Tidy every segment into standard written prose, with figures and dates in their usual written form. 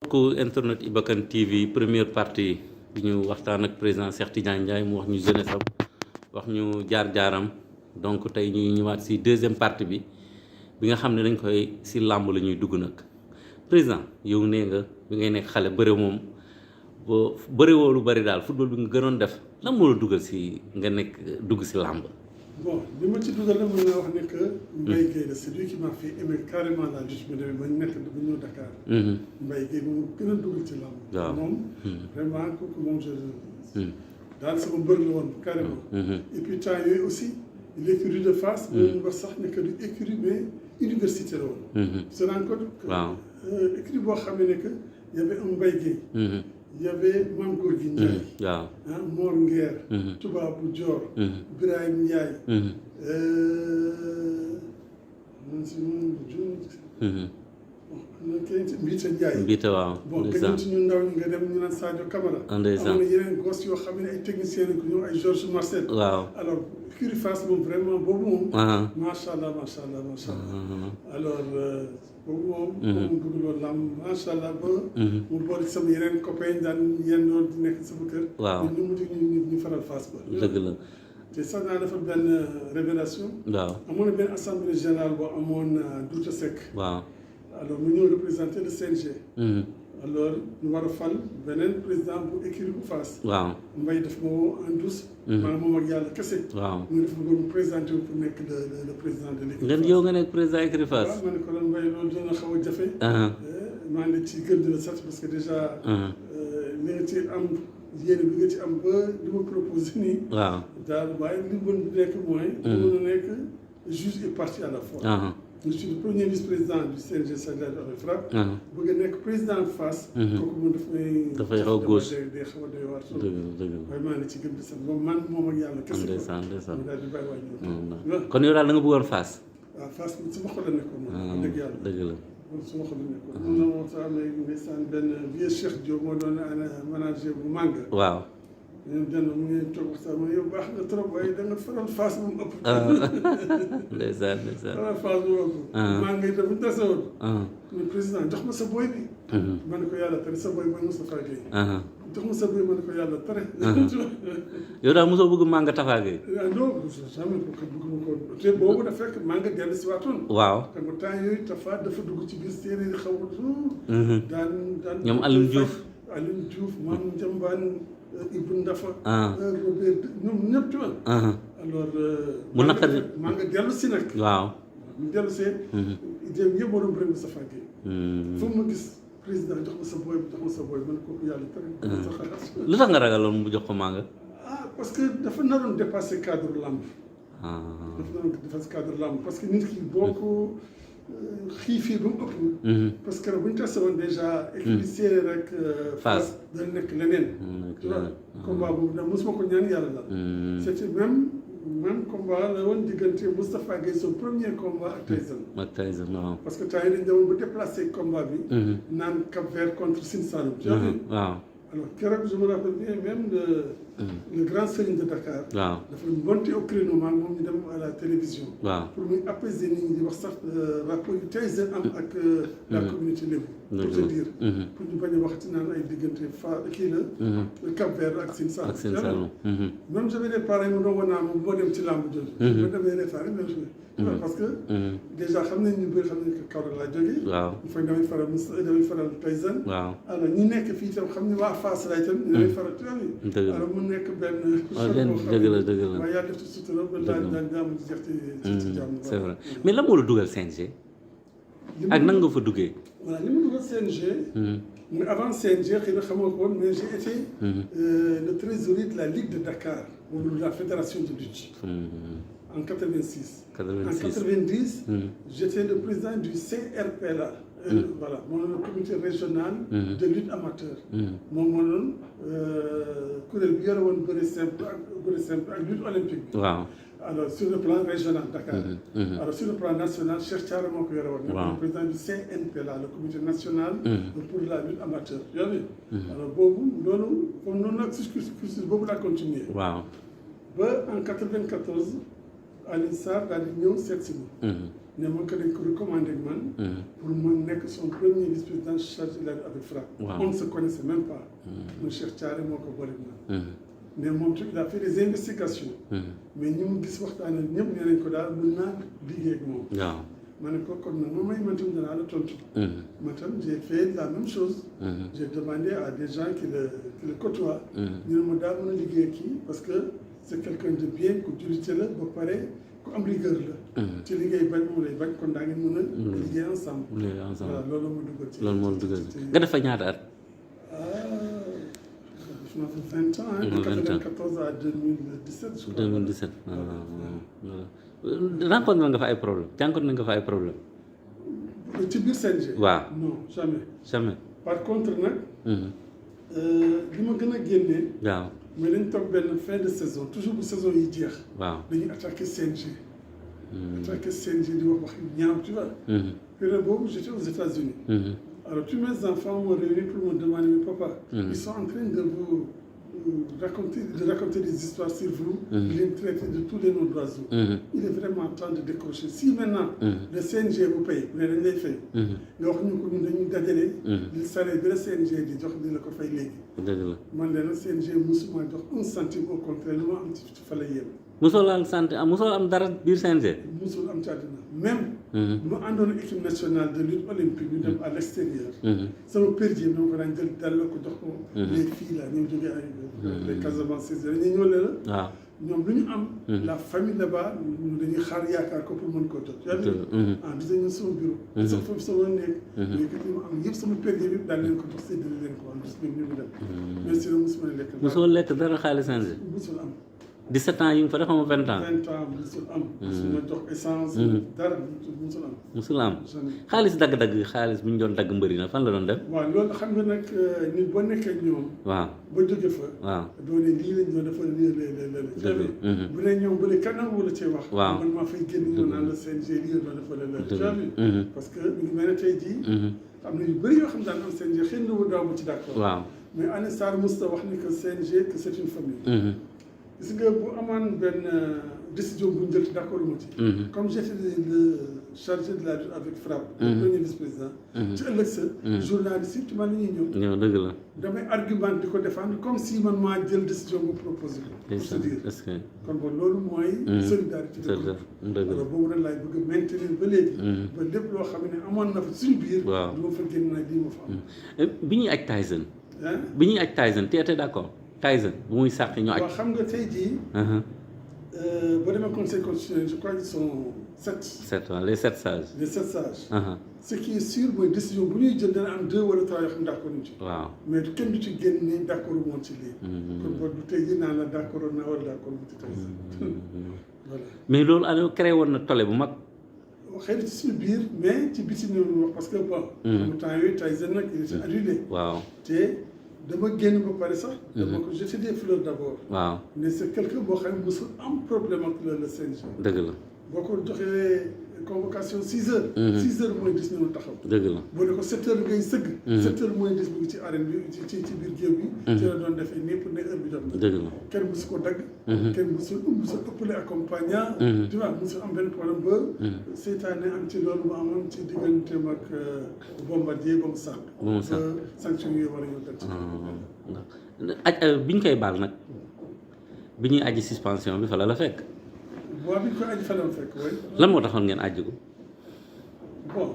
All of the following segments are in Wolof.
mbokku internet Iba Kane TV première partie bi ñu waxtaan ak président Cheikh Tidiane Ndiaye mu wax ñu jeunesse am wax ñu jaar-jaaram donc tey ñuy ñëwaat si deuxième partie bi nga xam ne dañ koy si làmb la ñuy dugg nag président yow nee nga bi ngay nekk xale bëre moom boo bëre woo lu bëri daal football bi nga gënoon def lan moo la dugal si nga nekk dugg si làmb. Bon, li ma ci dugal nag mën naa wax ne que Mbaye Gueye la c'est lui qui m'a fait aimer carrément la lutte bu demee ba nekk bu ñëw Dakar. Mbaye Gueye moom gën a dugal ci làmb. waaw moom vraiment kooku moom daal sama mbër la woon carrément. Et puis temps yooyu aussi l'écurie de Fass. ñu wax sax ne que du écurie mais université la woon. se rend compte que écurie boo xam ne que y avait un Mbaye Gueye. Il y avait Mame Gorgui Ndiaye. waaw Mor Nguer. Toubabou Dior. Birahim Ndiaye. man si moom Mbiita Ndiaye. Mbiita waaw. bon nga ci ñu ndaw ñi nga dem ñu naan Sadio Camara. ndeysaan amoon na yeneen gos yoo xam ne ay techniciens lañ ko ñëw ay Georges Marcel. waaw alors écurie Fass moom vraiment boobu moom. macha allah macha allah macha allah. alors boobu moom. moom dugg loolu làmb macha allah ba. mu boole sama yeneen copains daan yenn doon di nekk sama kër. waaw ñu mujj ñu faral Fass ba. dëgg la. te sax naa defar benn révélation. waaw amoon na benn assemblée générale boo amoon Douta Seck. waaw. alors mu ñëw représenter le CNG. alors ñu war a fal beneen président bu écurie bu Fass. waaw Mbaye def ma woo en douce. maanaam moom ak yàlla kese. waaw ñu def ma mu présenté wu pour nekk le président de l'écurie. ngeen yow nga nekk président écurie Fass. waaw ma ne ko lan Mbaye loolu dina xaw a jafe. maa ngi ci gën di la sax parce que déjà. li nga ci am yéene bi nga ci am ba li ma proposé nii. waaw daal waaye li mën nekk mooy. mën na nekk juge et partie à la fois. je suis le premier vice-président du CNG Sénégal de frappe. bëgg a nekk président Fass. kooku moom dafay xaw gauche day xaw a doy waar. dëgg la waaye maa ngi ci gëm di sax moom ak yàlla. kese ko ndeysaan daal di bàyyi waay kon yow daal da nga bëggoon Fass. waaw Fass sama xol la nekkoon moom. dëgg yàlla dëgg la. sama xol la nekkoon. mun na moo tax amee ndeysaan benn vieux Cheikh Diop moo doon manager bu Manga. waaw. ñun jënd mu ngi toog waxtaan ma yow baax nga trop waaye da nga faral Fass moom ëpp. ndeysaan ndeysaan. faral Fass moom ëpp. maa ngi def bu ñu tasewoon. le président jox ma sa boy bi. ma ne ko yàlla tere sa boy mooy Moustapha Gueye. jox ma sa boy ma ne ko yàlla tere. yow daal mosoo bëgg Manga Tafa Gueye. non jamais bëgguma ko te boobu dafa fekk Manga dellu si waatoon. waaw xam nga temps yooyu Tafa dafa dugg ci biir séeréer yi xaw daan ñoom Alioune Diouf. Alioune Diouf Mame Ndiambane Ibou Ndafa. Robert ñoom ñëpp ci woon. alors. mu naqari maa nga dellu si nag. waaw. mu dellu see. idéem yëpp waroon bëri Moustapha Gueye. fu ma gis président jox ma sa boy jox ma sa boy man kooku yàlla tere. lu tax nga ragaloon mu jox ko Manga. parce que dafa naroon dépasser cadre lamb. dafa naroon dépasser cadre lamb parce que nit ki boo ko xiifee ba mu ëpp. parce que bu ñu testé woon déjà. équipe séeréer rek. Fass dana nekk leneen. tu vois combat boobu nag mosuma ko ñaan yàlla la. c'était même combat la woon diggante Moustapha Gueye son premier combat ak Tyson. ak Tyson waaw. parce que temps yii dañu demoon ba déplacé combat bi. naan Cap Vert contre Sine Saloum. waaw. alors keroog je me rappelle bien même le grand serigne de Dakar. waaw dafa monté au créneau maanaam moom ñu dem à la télévision. waaw pour muy apaiser nit ñi di wax sax rapport yu Tyson am ak la communauté lébu. pour te dire. pour ñu bañ a waxati naan ay diggante kii la. Cap Vert ak Sine Saloum. ak Sine Saloum. même j'avais des parents yu doon naa moom boo dem ci làmb jooju. boo demee référé même chose. parce que. déjà xam nañ ñu bëri xam nañ que Kaolack laa jógee. waaw il faut damay faral Tyson. waaw alors ñi nekk fii itam xam ne waa Fass laay itam. damay faral tuuti. dëgg la alors mu nekk benn. dëgg la dëgg la. waaye yàlla def ci sutura ba daan jàmm ci jeex ci jàmm. c'est vrai mais lan moo la dugal CNG. ak nan nga fa duggee. voilà li ma dugal CNG. mais avant CNG xëy na xamoo ko woon mais j'ai été le trésorier de la Ligue de Dakar ou la fédération de lutte. En 86. 86. En 90, j'étais le président du CRPLA. Voilà, le comité régional de lutte amateur. Moom moo doon kuréel bi yore woon bëre simple ak lutte olympique. waaw. alors sur le plan régional Dakar. alors sur le plan national Cheikh Thiara moo ko yore woon. waaw le président du CNPLA le comité national. pour la lutte amateur. yaa ngi alors boobu loolu comme noonu nag cursus boobu laa continuer. waaw. ba en 94 Alioune Sarr daal di ñëw seet si ma. ne ma que dañ ko recommandé ak man. pour mu nekk son premier vice-président chargé de la lutte avec frappe. On ne se connaissait même pas. mon Cheikh Thiaré moo ko boole man. mais moom tamit il a fait des investigations. mais ñi mu gis waxtaan ak ñëpp nee nañ ko daal mën naa liggéey ak moom. waaw ma ne ko kon nag moom may man tamit danaa la tontu. ma tam j'ai fait la même chose. j'ai demandé à des gens qui le côtoient. ñu ne ma daal mën a liggéey kii parce que c'est quelqu'un de bien ku jullite la ba pare ku am rigueur la. ci liggéey bañ moom lay bañ kon daa ngeen mën a liggéey ensemble. voilà loolu moo dugal ci. loolu moo dugal ci nga def fa ñaata at. Je m'en fais 20 ans, de 1994 à 2017. Je crois. 2017 rencontre nga fa ay problème jànkoonte nga fa ay problème. ci biir CNG. waaw non jamais. jamais. par contre nag. li ma gën a génnee. waaw mais dañ toog benn fin de saison toujours bu saison yi jeex. waaw dañuy attaqué CNG. attaqué CNG di wax ñaaw tu vois. période boobu j'étais aux États-Unis. Alors tous mes enfants m'ont réuni pour me demander, mais papa, ils sont en train de vous raconter des histoires sur vous, de les traiter de tous les noms d'oiseaux. Il est vraiment temps de décrocher. Si maintenant le CNG vous paye, vous l'avez fait, nga wax ñu ko ñun dañuy dajale. li salaire bi la CNG di jox di la ko fay léegi. dëgg la man de nag CNG musuma jox 1 centime au contraire lu ma am ci fa la yem. mosoo am sant mosoo am dara biir CNG. musul am ci àddina même. bu ma àndoon équipe nationale de lutte olympique ñu dem à l'extérieur. sama perdiem dama ko daan jël dal la ko jox ko. les filles là ñu jógee ay les Casamance dañuy ñëw leen la. waaw ñoom lu ñu am. la famille là-bas dañuy xaar yaakaar ko pour mën koo jot. yaa ngi gis nañu sama bureau. sama foofu sama nekk. mais kat li ma am yëpp sama perdiem yëpp daal leen ko jox séddale leen ko am gis ñoom ñu ngi dem. mais sinon mosuma lekk. mosoo lekk dara xaalis CNG. musul am. 17 ans yi nga fa def 20 ans. 20 ans musul am. musul ma jox essence. dara musul am. musul am xaalis dagg-dagg xaalis bu ñu doon dagg mbëri na fan la doon def. waaw loolu xam nga nag nit boo nekkee ak ñoom. waaw ba jóge fa. waaw doo ne lii lañ doon defal lii la. bu ne ñoom bu ne kanam wala cee wax. waaw man maa fay génn ñëw naan la CNG lii la doon defal la. parce que mi ngi mel ne tey jii. am na yu bëri yoo xam daan am CNG xëy na wu daaw bu ci d'accord. waaw mais Alioune Sarr mos ta wax ni que CNG que c'est une famille. gis nga bu amaan benn décision bu ñu jël d'accord ma ci. comme j'étais le chargé de la lutte avec frappe. le premier vice-président. ci ëllëg sa. journaliste yi ci man la ñuy ñëw. ñëw dëgg la. damay argument di ko défendre comme si man maa jël décision bu proposé ko. pour se dire est-ce que kon bon loolu mooy. solidarité de groupe. dëgg la alors boobu nag laay bëgg a maintenir ba léegi. ba lépp loo xam ne amoon na fa suñu biir. waaw du ma fa génn nag lii ma fa am. bi ñuy aj Tyson. bi ñuy aj Tyson tu étais d'accord. Tyson bu muy sàq ñu aj. waaw xam nga tey jii. boo demee conseil constitutionnel je crois qu'ils sont 7. 7 waaw les 7 sages. les 7 sages. ce qui est sûr mooy décision bu ñuy jël dana am 2 wala 3 yoo xam ne d'accord nañu ci. waaw mais kenn du ci génn ne d'accord woon ci lii. kon boobu tey jii naan la d'accord naa wala d'accord mu ci Tyson. voilà mais loolu ana créé woon na tollé bu mag. xëy na ci suñu biir mais ci biti ñu wax parce que bon. en temps yooyu Tyson nag il était adulé. waaw te. dama génn ba pare sax. dama ko jeter des fleurs d'abord. waaw mais c'est quelqu'un boo xam ne mosul am problème ak le CNG. dëgg la boo ko joxee convocation 6 heures. 6 heures mooy gis ñu taxaw. dëgg la boo ne ko 7 heures ngay sëgg. 7 heures mooy gis bu ci arène bi ci biir géew bi. ci la doon defee nii pour ne heure bi jot na. dëgg la kenn mosu ko dagg. kenn mosul ëppale accompagnant. tu vois mosul am benn problème ba. seytaane am ci loolu mu amoon ci digganteem ak Bombardier ba mu sànq. ba mu sànq sanction yi war a ñëw teg aj bi ñu koy baal nag bi ñuy aji suspension bi fa la fekk. waaw bi ñu koy aji fa la fekk oui. lan moo taxoon ngeen aji ko. bon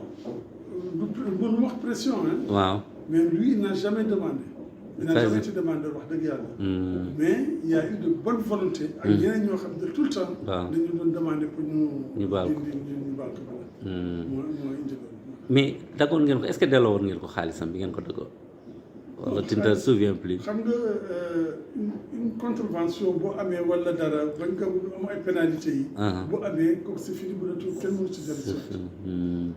du wax pression hein. waaw mais lui il n'a jamais demandé. il n'a jamais été demandé wax dëgg yàlla. mais il y a eu de bonne volonté. ak ñeneen ñoo xam ne tout le temps. waaw dañu doon demandé pour ñu baal ko ñu baal ko moo indi loolu. mais dagoon ngeen ko est-ce que delloo woon ngeen ko xaalisam bi ngeen ko daggoon. wala tu ne te souviens plus. xam nga une contravention boo amee wala dara bañ ko am ay pénalités yi. bu amee kooku c'est fini bu la tudd kenn mënu ci dellu si waat.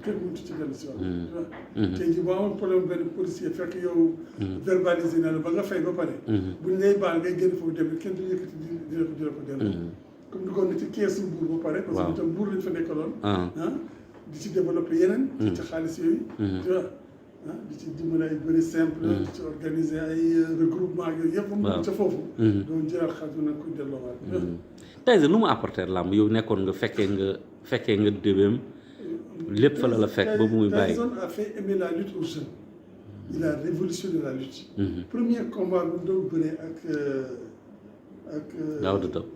kenn mënu ci dellu si waat. tey jii boo amoon problème benn policier fekk yow. verbalisé na la ba nga fay ba pare. buñ lay baal ngay génn foofu dem kenn du yëkkati di la ko dellu. comme duggoon na ci keesu buur ba pare. parce que itam buur lañ fa nekkaloon. di ci développé yeneen. ci xaalis yooyu. tu vois. di ci dimbali ay bëri simple. di ci organiser ay regroupement yooyu yëpp. waaw ca foofu. doon jëlaat xaalis bi nag koy delloowaat. Tyson lu mu apporter làmb yow nekkoon nga fekkee nga débéem lépp fa la fekk ba muy bàyyi. Tyson a fait aimer la lutte aux jeunes. Il a révolutionné la lutte. Premier combat bu doon bëree ak. Daouda Diop.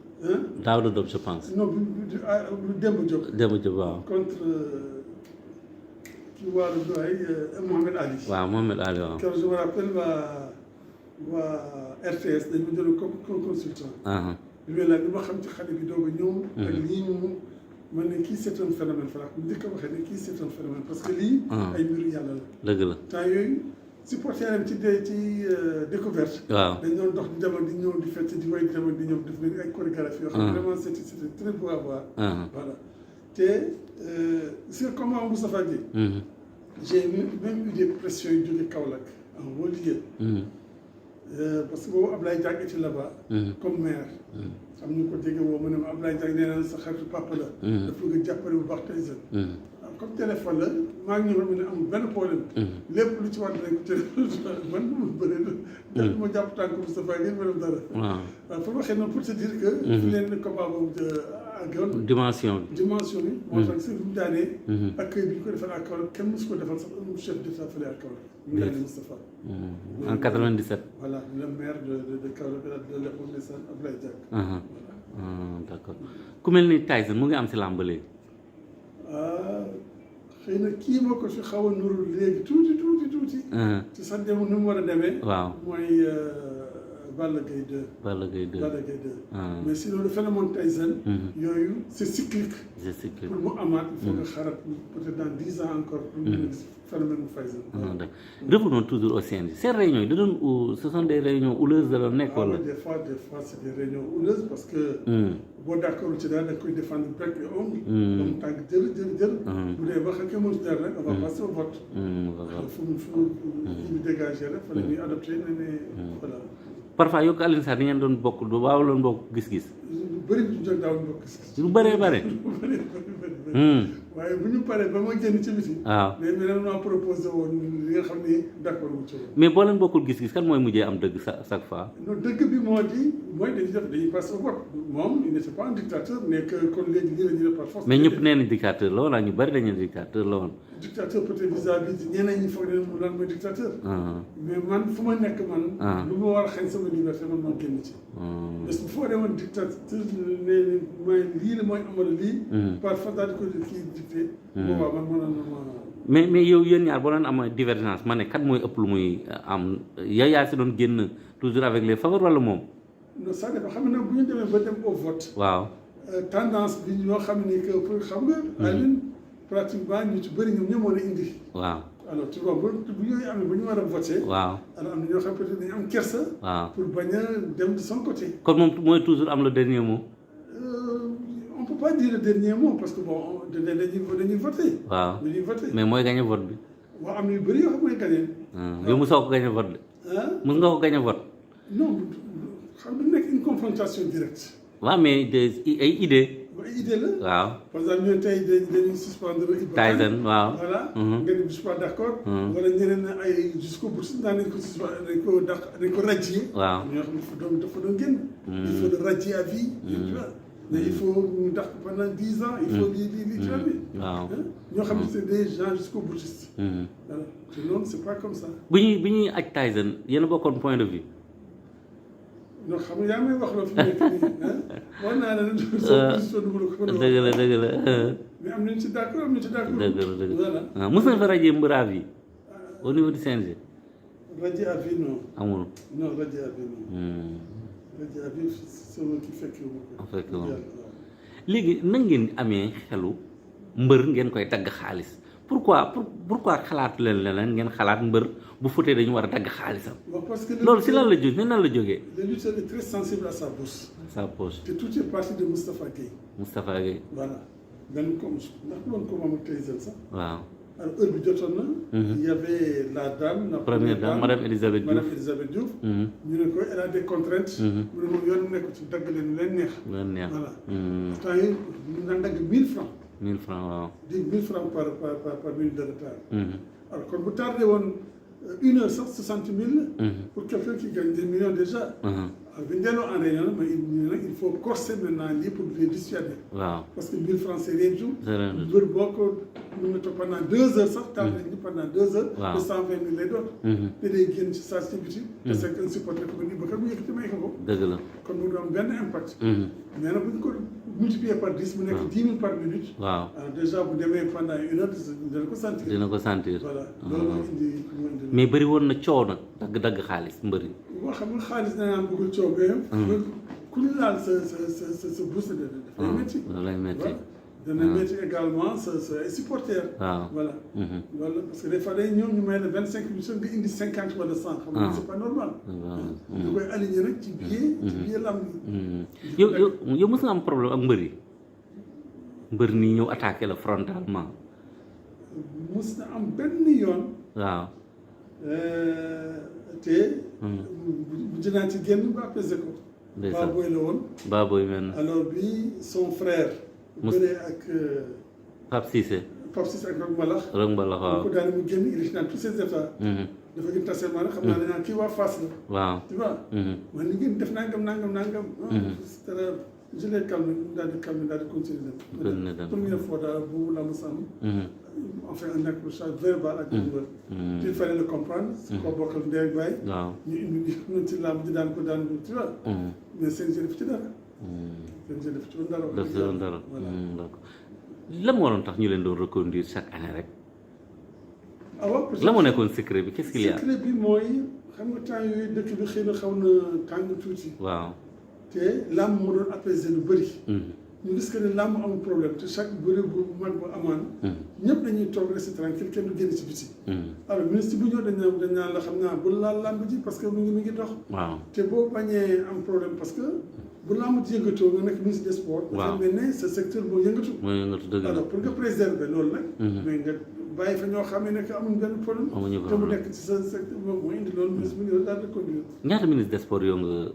Daouda Diop je pense. non bu Demba Diop. Demba Diop waaw. contre kii waa Mohamed Ali. waaw Mohamed Ali waaw. car je me rappelle waa RTS dañu ma jëloon comme consultant. li may laaj li ma xam ci xale bi doog a ñëw. ak lii ñu ma ne kii c'est un phénomène Fra bu njëkk a waxee ne kii c'est un phénomène parce que lii. ay mbiru yàlla la. dëgg la temps yooyu supporter am ci découverte. waaw dañ doon dox di demal di ñëw di fecc di way di demal di ñëw def nañu ay chorégraphie yoo xam ne vraiment c'était très beau à voir. voilà te si comment Moustapha Guèye. j'ai même eu des pressions yu jóge Kaolack en haut lieu. parce que boobu Ablaye Diack était là-bas. comme maire. am ñu ko dégg woo mu ne ma Ablaye Diack nee na sa xaritu papa la. dafa bëgg a jàppale bu baax Tyson. comme téléphone la maa ngi ñëw mu ne amul benn problème. lépp lu ci war nañ ko téléphone man mu bëri ma jàpp tànk Moustapha Guèye ma def dara. waaw fa waxee noonu pour te dire que. fi leen combat boobu àggoon. dimension bi. moo tax si bu ñu daanee. accueil bi ñu ko defal ak Kaolack kenn mosu ko defal sax un chef d'état fële ak Kaolack. ñu daanee Moustapha. en 97. voilà le maire de Kaolack de l'époque de Ablaye Diack. d'accord ku mel ni Tyson mu ngi am si làmb léegi. xëy na kii moo ko fi xaw a nuru léegi tuuti. ci sax dem nu mu war a demee. waaw mooy Balla Gaye 2. Balla Gaye 2. mais sinon le phénomène Tyson. yooyu c'est cyclique. pour mu amaat il faut nga xarat peut-être dans 10 ans encore. pour mu gis phénomène mu Tyson. revenons toujours au CNG ces réunions yi da doon ce sont des réunions houleuses da doon nekk wala. des fois c'est des réunions houleuses parce que. boo d'accord ci daal da koy défendre bec et ongle. comme tànk jël. bu dee ba xam ne dara rek on va passer au vote. fu mu dégager rek fa la ñuy adopté ne voilà. parfois yow Alioune Sarr di ngeen doon bokk du waaw loon bokk gis-gis. lu bëri du ñu daaw bokk gis-gis. lu bëree bëri. waaye bu ñu paree ba ma génn ci biti. waaw mais maa proposé woon li nga xam ni d'accord wu ci woon. mais boo leen bokkul gis-gis kan mooy mujjee am dëgg chaque fois. non dëgg bi mooy dañuy passer au vote moom il n'était pas un dictateur mais que kon léegi lii la ñuy def par force. mais ñëpp nee nañ dictateur la woon ñu bëri dañu ne dictateur la woon. dictateur peut-être vis-à-vis ñeneen ñi foog ne mu lan mooy dictateur. mais man fu ma nekk man. lu ma war a xañ sama liberté man maa génn ci. parce que foo demoon dictateur ne mooy lii la mooy amal lii. par force daal di ko kii dicté. boobaa man mën na mais yow yéen ñaar boo leen am divergence ma ne kat mooy ëpp lu muy am yaa si doon génn toujours avec les faveurs wala moom. non ça dépend xam nga bu ñu demee ba dem au vote. waaw tendance bi ñoo xam ni que pour xam nga. Alioune pratiquement ñu ci bëri ñoom ñoo mën a indi. waaw alors tu vois bu yooyu amee ba ñu war a voté. waaw alors am na ñoo xam peut-être dañu am kersa. waaw pour bañ a dem de son côté. kon moom mooy toujours am le dernier mot. on peut pas dire le dernier mot parce que bon dañuy voté. waaw dañuy voté mais mooy gagné vote bi. waaw am na yu bëri yoo xam mooy gagné. yow mosoo ko gagné vote de. mos nga ko gagné vote. non xam nga nekk une confrontation directe. waaw mais ay idées. ay idée la. waaw par exemple ñooy tey dañuy suspendre. Tyson waaw. voilà. nga ne je suis pas d'accord. wala ñeneen ay jusqu'au bout daan nañ ko suspendre dañ ko dàq dañ ko radier. waaw ñoo xam ne dafa doon génn. il faut le radier à vie. mais il faut ñu dàq pendant 10 ans. il faut lii ci la bi. waaw ñoo xam ne c'est des gens jusqu'au boutiste. voilà te noonu c'est pas comme ça. bu ñuy aj Tyson yéen a bokkoon point de vue. non xam nga yaa may wax loo fi mu nekk nii wax naa ne soo dugg ko. dëgg la. mais am nañu ci d'accord am nañu ci d'accord. dëgg la voilà. mos nañ fa radier mbër à vie au niveau du CNG. radier à vie non. amul. non radier à vie non. radier à vie c'est un qui fekk wu ko. léegi nan ngeen amee xelu mbër ngeen koy dagg xaalis pourquoi xalaatu leen leneen ngeen xalaat mbër bu futee dañu war a dagg xaalisam. parce que loolu si lan la jógee nan la jógee. le lutteur est très sensible à sa bourse. sa poche te tout est parti de Moustapha Guèye. Moustapha Guèye. voilà benn comme ndax loolu ko moom ak Tyson sax. waaw. alors heure bi jotoon na. il y avait la dame. la première dame madame Elisabeth Diouf. ñu ne ko elle a des contraintes. mu ne moom yoon nekk ci dagg leen leen neex. leen neex voilà. temps yii ñu naan dagg 1000 francs. 1000 francs waaw. 1000 francs par minute de retard. alors kon bu tardé woon 1 heure sax 60 000. pour quelqu'un qui gagne des millions déjà. bi ñu delloo en réunion mais il faut corser maintenant lii pour les dissuader. waaw parce que 1000 francs c'est rien du tout. c'est rien du tout. mbir boo ko mën na toog pendant 2 heures sax. taal nañu pendant 2 heures. waaw de 120 000 lay doon. te day génn ci saa si biti. te c'est un supporter ko ni ba kat mu yëkkati may ko. dëgg la kon mu doon benn impact. mais nag bu ñu ko multiplier par 10 mu nekk 10 000 par minute. waaw alors déjà bu demee pendant 1 heure dina ko sentir. dina ko sentir. voilà loolu moo indi. mais bëri woon na coow nag dagg xaalis mbëri. boo xam nga xaalis da ngaa bëgg coow ba ku ñu laal sa bourse dafay métti. lay métti. dana métti également sa ay supporters. waaw voilà. loolu parce que des fois day ñoom ñu may la 25 minutes nga indi 50 wala 100. xam nga c'est pas normal. ñu koy aligné rek ci biir lamb yi. yow mës nga am problème ak mbër yi mbër nii ñëw attaqué la frontalement. mës na am benn yoon. waaw. te. bu dinaa ci génn ba apaisé ko. ndeysaan Baboy la woon. Baboy mel na. alors bi son frère. bëree ak. Pape Cissé. Pape Cissé ak Rock Mbalax. Rock Mbalax waaw. bu ko daal mu génn il est dans tous ses états. dafa gën tase maanaam xam naa ne kii waa Fass la. waaw tu vois. man li ngeen def nangam. c'est-à-dire je l'ai calmé daal di continuer dem. première fois daal bu la mu sàmm. on fait un accrochage verbal ak mbër. il fallait le comprendre. koo bokkal ndey ak baay. waaw ñu indi ñu ci làmb di daan ko daan tu vois. mais seen def ci dara. seen def ci woon dara. def ci woon dara. d'accord lan moo doon tax ñu leen doon reconduire chaque année rek. ah waaw parce que la moo nekkoon secret bi qu'est-ce qu'il y a. secret bi mooy xam nga temps yooyu dëkk bi xëy na xaw na tàng tuuti. waaw. te làmb moo doon apaiser lu bëri. ñu gis que ne làmb amul problème te chaque bëri bu mag bu amaan. ñëpp dañuy toog rester tranquille kenn du génn ci biti. alors ministre bu ñëw dañ naan la xam naa bu laal làmb ji parce que mu ngi dox. waaw te boo bañee am problème parce que bu làmb ji yëngatoo nga nekk ministre des sports. waaw dafa mel ne sa secteur boo yëngatu. moo yëngatu dëgg la alors pour nga préserver loolu nag. mais nga bàyyi fa ñoo xam ne amuñ benn problème. amuñu te mu nekk ci sa secteur boobu moo indi loolu ministre bu ñëw daal di conduire. ñaata ministre des sports yoo nga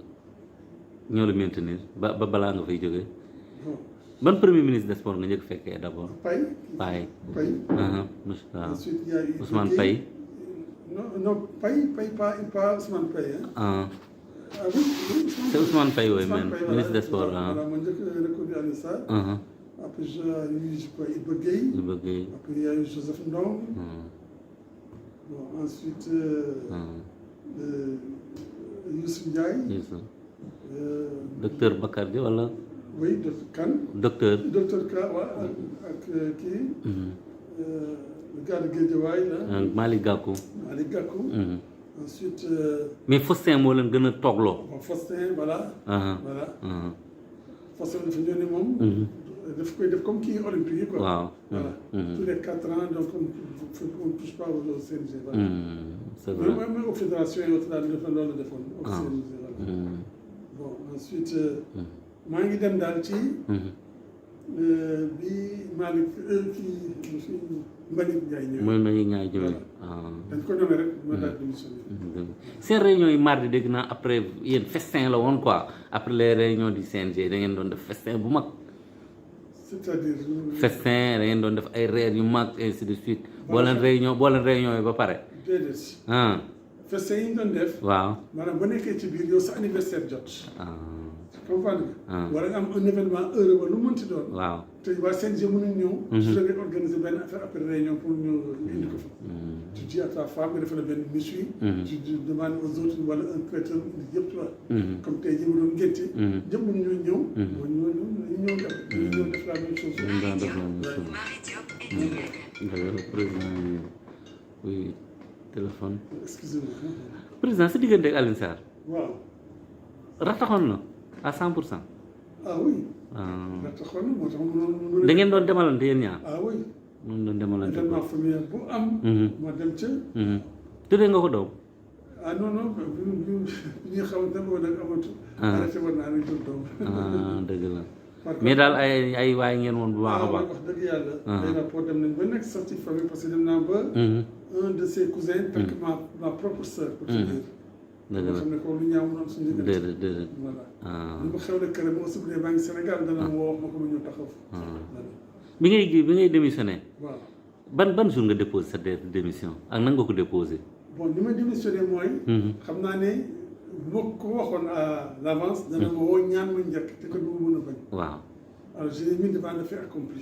ñoo la maintenir ba balaa nga fay jógee. ban premier ministre des sports nga njëkk fekkee d'abord. Paye. waaw. ensuite il y a eu Ousmane Paye. non Paye pas Ousmane Paye. ah oui. c'est Ousmane Paye wooyu man ministre des sports. voilà ma njëkk reconnu à ça. après je crois Iba Gueye. après il y a eu Joseph Ndong. bon ensuite. Youssou Ndiaye. docteur Bakardi wala. oui docteur Kane. docteur Ka waaw ak kii. le gars de Guédiawaye là. Malick Gakou. ensuite. mais Faustin moo leen gën a toogloo. bon Faustin voilà. Faustin dafa ñëw ne moom. daf koy def comme kii olympique yi quoi. waaw voilà tous les 4 ans donc on ne touche pas au CNG. voilà c'est vrai même aux fédérations yi aussi daal dafa loolu defoon. au CNG voilà. bon ensuite. maa ngi dem daal ci. bi Malick kii Mbagnick Ndiaye ñëwee. mooy Mbagnick Ndiaye ñëwee. dañ ko nommé rek ma daal démissionné. seen réunion yi mardi dégg naa après yéen festin la woon quoi après les réunions du CNG da ngeen doon def festin bu mag. c'est-à-dire. festin da ngeen doon def ay reer yu mag ainsi de suite. boo leen réunion yi ba pare. déedéet. festin yi ñu doon def. waaw maanaam ba nekkee ci biir yow sa anniversaire jot. comprendre nga. wala nga am un événement heureux ba lu mënti doon. waaw te waa CNG mënuñ ñëw. su fekkee organiser benn affaire après réunion pour ñu indi ko fa. tu dis à ta femme nga defal benn méchoui. tu demandes aux autres wala un traiteur indi yëpp tu vois. comme tey jii mu doon ngénte. ñëpp mënuñoo ñëw. boo ñëw def la même chose. président oui téléphone. excusez-moi. président si diggante ak Alioune Sarr. waaw. rataxoon na à 100%. ah oui. rataxoon na moo tax mu da ngeen doon demalante yéen ñaar. ah oui. moom doon demalante événement familial bu am. ma dem ca. tuddee nga ko doom. ah non non bi ñuy xamante ne boobu nag amatu. arrêté woon naa ne doom. dëgg la mais daal ay waay ngeen woon bu baax a baax. wax dëgg yàlla. ay rapport dem nañ ba nekk sax ci famille parce que dem naa ba. un de ses cousins. takk ma propre sœur. pour te dire. dëgg la xam ne ko lu ñaaw mu am suñu diggante. déedéet. voilà. li ma xew la kër moo sublee maa ngi Sénégal dana ma woo wax ma ko ma ñëw taxaw. bi ngay démissionné. waaw ban jour nga déposé sa démission ak nan nga ko déposé. bon ni ma démissionné mooy. xam naa ne bu ma ko waxoon à l'avance dana ma woo ñaan ma njëkk te ko du ma mën a bañ. waaw. alors je l'ai mis devant le fait accompli.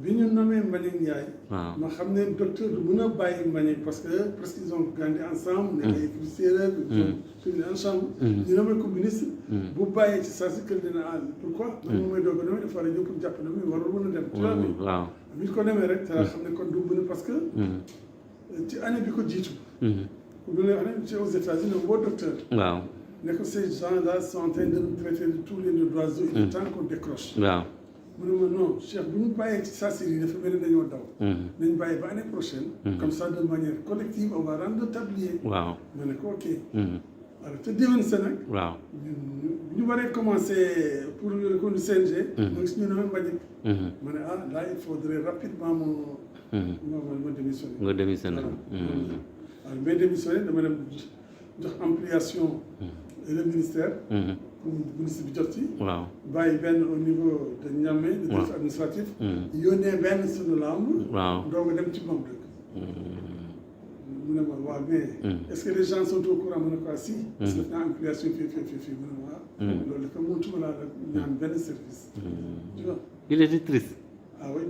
bi ñu nommé Mbagnick Ndiaye. waaw ma xam ne docteur du mën a bàyyi Mbagnick parce que presque ils ont grandi ensemble. nekk ay fii séeréer. ils ont ensemble. ñu nommé ko ministre. bu bàyyee ci saa si kër dina pourquoi. man moom mooy doog a nommé dafa war a ñëw pour jàpp ne muy warul mën a dem. tu vois waaw. bi ñu ko nommé rek. te xam ne kon du mën a parce que. ci année bi ko jiitu. bu ñu lay wax ne ci aux États-Unis woo docteur. waaw. ne ko ces gens-là sont en train de nous traiter de tous les noms d'oiseaux. il est temps qu'on décroche. waaw. mu ne ma non Cheikh bu ñu bàyyee ci saa si dafa mel ni dañoo daw. nañ bàyyi ba année prochaine. comme ça de manière collective on va rendre le tablier. waaw. ma ne ko ok. alors te déwén sa nag. waaw. ñu waree commencer pour le compte du CNG. mooy suñu nommé Mbagnick. ma ne ah là il faudrait rapidement ma démissionner. nga démissionner. alors mais démissionner dama dem jox ampliation. le ministère. pour ministre bi jot ci. waaw. bàyyi benn au niveau de Niamey. de direction administratif. yónnee benn suñu lamb. waaw. doog a dem ci moom dëkk. mu ne ma waaw mais. est-ce que les gens sont au courant mu ne ko si. parce que def naa ampliation fii mu ne ma waaw. loolu dafa mënutuma laa la ñaan benn service. tu vois. il était triste. ah oui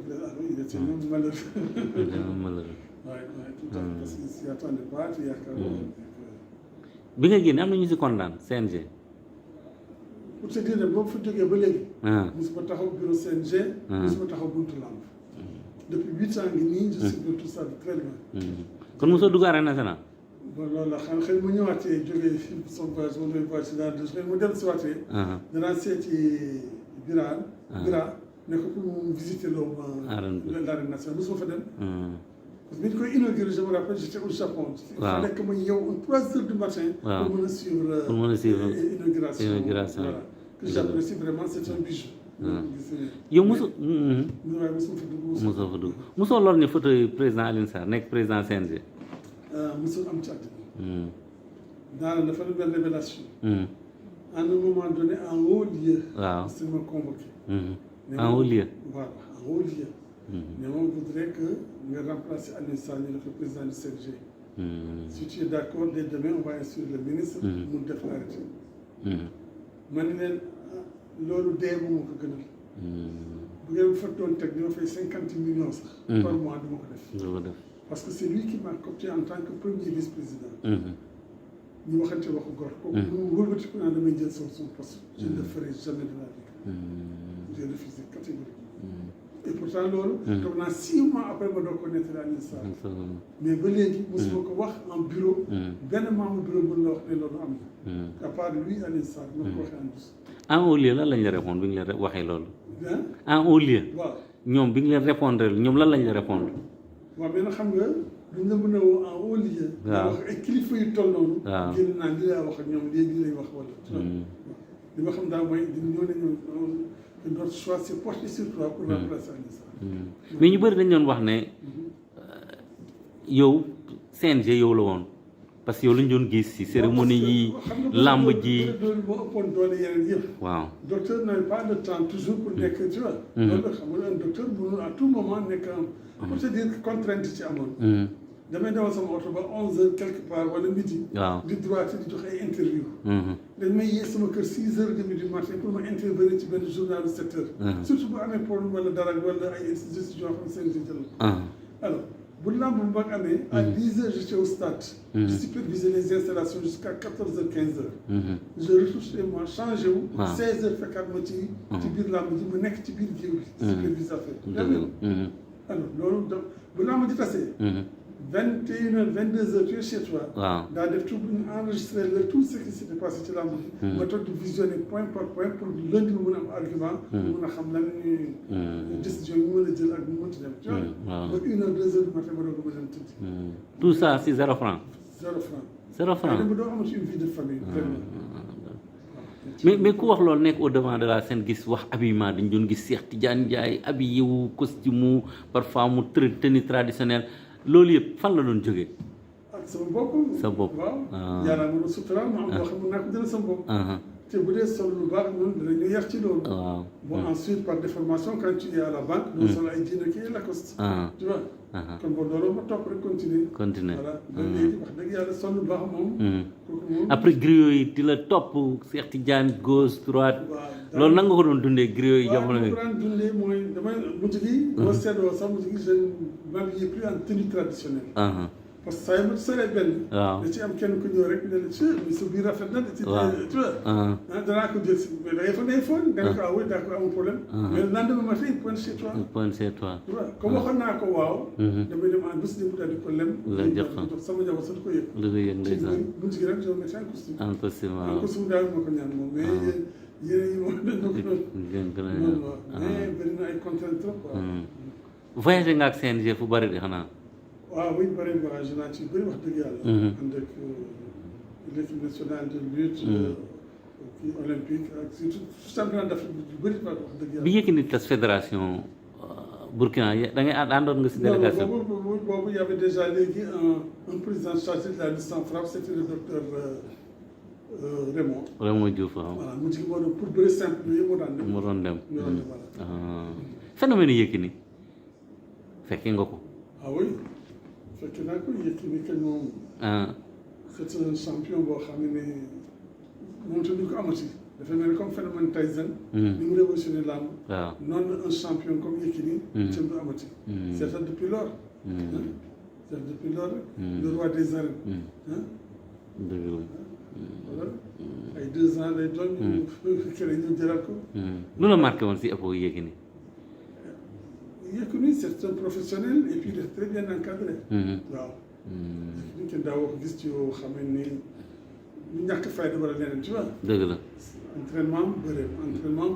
il était même malheureux. malheureux. waaye tout à fait parce que s'y attendait pas te yaakaar bi nga génne am na ñu si condamné CNG. pour te dire ne boo fa jógee ba léegi. mosuma taxaw bureau CNG. mosuma taxaw buntu lamb. depuis 8 ans ngi nii. je suis tout ça de très loin. kon mosoo dugg arène nationale. bon loolu la xam xëy mu ñëwaatee jógee fii sama voyage moom lay voyage si daal xëy mu dem si waatee. danaa seeti Bira. Bira ne ko pour mu visiter loo l'arène nationale mosuma fa dem. parce que bi ñu koy inauguré je me rappelle j'étais au Japon. waaw il fallait que ma yeewu 3 heures du matin. waaw pour mën a suivre. pour mën a suivre inauguration voilà. que j'apprécie vraiment c'est un bijou. yow mosoo. waaye mosuma fa dugg. mosoo fa dugg mosoo lool ne photo président Alioune Sarr nekk président CNG. mosul am ci àddina. daanaka dafa la benn révélation. à un moment donné en haut lieu. waaw c'est ma convoqué. en haut lieu. voilà en haut lieu. mais on voudrait que nga remplacer Alioune Sarr ñu def le président du CNG. si tu es d'accord dès demain on va instruire le ministre. mu def l'arrêté. ma ne leen loolu dee bu ma ko gënal. bu ngeen fa doon teg dina fay 50 millions sax. par mois du ma ko def. parce que c'est lui qui m'a coopté en tant que premier vice-président. ñu waxante waxu góor. kooku mu wëlbati ko naan damay jël son poste. je ne le ferai jamais de la vie. j'ai refusé catégoriquement. et pourtant loolu. toog naa 6 mois après ma doog ko nettali Alioune Sarr. mais ba léegi mosuma ko wax en bureau. benn membre bureau bu la wax ne loolu am na. à part lui Alioune Sarr ma ko waxee en douce. en haut lieu lan lañ la répondre bi nga leen waxee loolu. en haut lieu. waaw ñoom bi nga leen répondre ñoom lan lañ la répondre. waaw mais nag xam nga duñ la mën a woo en haut lieu. waaw wax ay kilifa yu toll noonu. waaw génn naa li laa wax ak ñoom léegi lay wax wala. li ma xam daal mooy ñoo ne ñoom notre choix c'est porté sur toi pour remplacer Alioune Sarr. mais ñu bëri dañ doon wax ne yow CNG yow la woon parce que yow lañ doon gis ci cérémonie yi lamb ji. loolu moo ëppoon doole yeneen yëpp. waaw docteur n'avait pas le temps toujours pour nekk tu vois. loolu la xam nga un docteur mënul à tout moment nekk pour te dire contrainte ci amoon. damay dawal sama oto ba 11h quelque part wala midi. waaw di droite di jox ay interview. dañ may yee sama kër 6h30 du matin pour ma intervenir ci benn journal de 7h. surtout bu amee problème wala dara wala ay institutions yoo xam ne seen jël. alors bu lamb bu mag amee. à 10h j'étais au stade. je supervisais les installations jusqu'à 14h 15h. je retourne chez moi changé wu. 16h fekkaat ma ci biir lamb ji mu nekk ci biir géew bi. supervise affaire alors loolu donc bu lamb ji tasee. 21h 22h tu es chez toi. waaw daa def tout bu ñu enregistré tout ce qui s'était passé ci lamb bi. nga toog di visionner point par point pour lundi mu mën a am argument. mën a xam lan ñuy décision yi mu mën a jël ak mu mënti dem. tu vois ba 1h 2h du matin ma doog a mën a dem tëdd. tout ça si 0 franc. 0 franc. 0 franc mais doo amati une vie de famille. mais ku wax loolu nekk au devant de la scène gis wax habillement dañ doon gis Cheikh Tidiane Ndiaye habillé wu costume parfois mu tenue traditionnelle. loolu yëpp fan la doon jógee. ak sama bopp. sa bopp waaw. yàlla na ma suturaal ma am loo xam ne naa ko jëlee sama bopp. te bu dee sol lu baax noonu dinañu yar ci loolu. waaw bon ensuite par déformation quand tu es à la banque. doo sol ay jeans kii Lacoste. tu vois. kon boo dooroo ma topp rek continuer. voilà ba léegi wax dëgg yàlla sol lu baax moom. kooku moom après griot yi di la topp Cheikh Tidiane gauche droite. loolu nan nga ko doon dundee griot yi jamono yi. waaw li ma ko daan dundee mooy damay mujj gi. boo seetloo sax mujj gi je ne m'habillais plus en tenue traditionnelle. parce que saa yu ma solee benn. waaw da ci am kenn ku ñëw rek ne la sa biir rafet na. waaw tu vois. danaa ko jël si mais da ngay fa day foon. nga ne ko ah oui d'accord amul problème. mais le lendemain matin il pointe chez toi. pointe chez toi. tu vois comme waxoon naa ko waaw. damay dem en bés bu daal di ko lem. la jox sama njaboot sax du ko yëg. lu ko yëg ndeysaan. mujj gi rek je me mets en costume. en costume waaw en costume daal ma ko ñaan moom mais yéen yi moom dañ ko doon. mais bëri na ay contraintes trop quoi. voyagé nga ak CNG fu bari di xanaa. waaw oui bëri voyagé naa ci bëri wax dëgg yàlla. ànd ak l'équipe nationale de lutte. kii olympique ak surtout championnat d'Afrique yu bëri wax dëgg yàlla. bi Yékini tas fédération Burkina da ngay àndoon nga si délégation. boobu y avait déjà léegi un président chargé de la lutte sans frappe c'était le docteur Raymond Diouf waaw. voilà mu ci moo doon pour bëri simple yooyu moo daan dem. moo doon dem. voilà. phénomène Yékini fekkee nga ko. ah oui fekkee naa ko Yékini kañ moom. c'est un champion boo xam ne moom tamit ñu ko amati. dafa mel ni comme phénomène Tyson. ni mu révolutionné làmb. waaw noonu un champion comme Yékini. tamit du amati. c'est ça depuis lors. c'est depuis lors le roi des arènes. dëgg la. voilà ay 2 ans lay doon. keneen ñu jëlaat ko. lu la marqué woon si époque Yékini. Yékini c'est un professionnel et puis il est très bien encadré. waaw. Yékini kenn daawoo ko gis ci yoo xam ne ni ñàkk fayda wala leneen tu vois. dëgg la. entraînement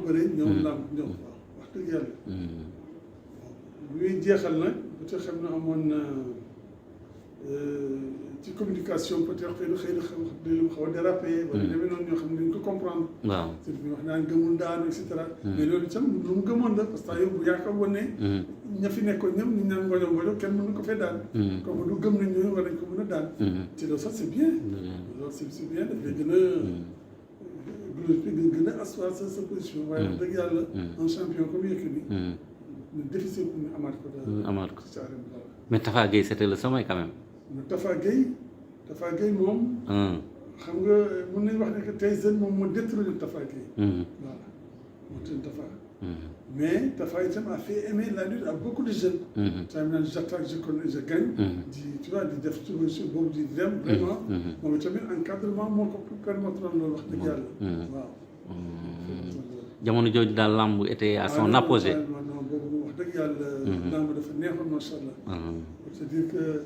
bëre ñëw làmb ñëw waaw wax dëgg yàlla. luy jeexal nag peut être xam na amoon na ci communication peut être xëy na xaw a dérapé. wala demee noonu ñoo xam ne dañ ko comprendre. waaw c'est bi wax naan gëmul daanu et cetera. mais loolu itam lu mu gëmoon la parce que yow bu yaakaar woon ne. ña fi nekkoon ñëpp ñu naan ngoño kenn mënu ko fee daan. comme du gëm nañ ñooñu war nañ ko mën a daan. te loolu sax c'est bien. loolu c'est bien daf lay gën a glorifier gën a asseoir sa position. waaye wax dëgg yàlla. un champion comme Yékini. le difficile pour ñu amaat ko. amaat ko ci arène bi mais Tafa Gueye c'était le sommet quand même. Tafa Gueye moom. xam nga mën nañu wax ne que Tyson moom moo détruire Tafa Gueye. voilà moo tënk Tafa. mais Tafa itam a fait aimer la lutte à beaucoup de jeunes. saa yu naan j'attaque je connais je gagne. tu vois di def sur boobu di dem. vraiment moom itamit encadrement moo ko permettre loolu wax dëgg yàlla. waaw. jamono jooju daal lamb était à son apogée. non boobu wax dëgg yàlla. lamb dafa neexoon macha allah. c'est-à-dire que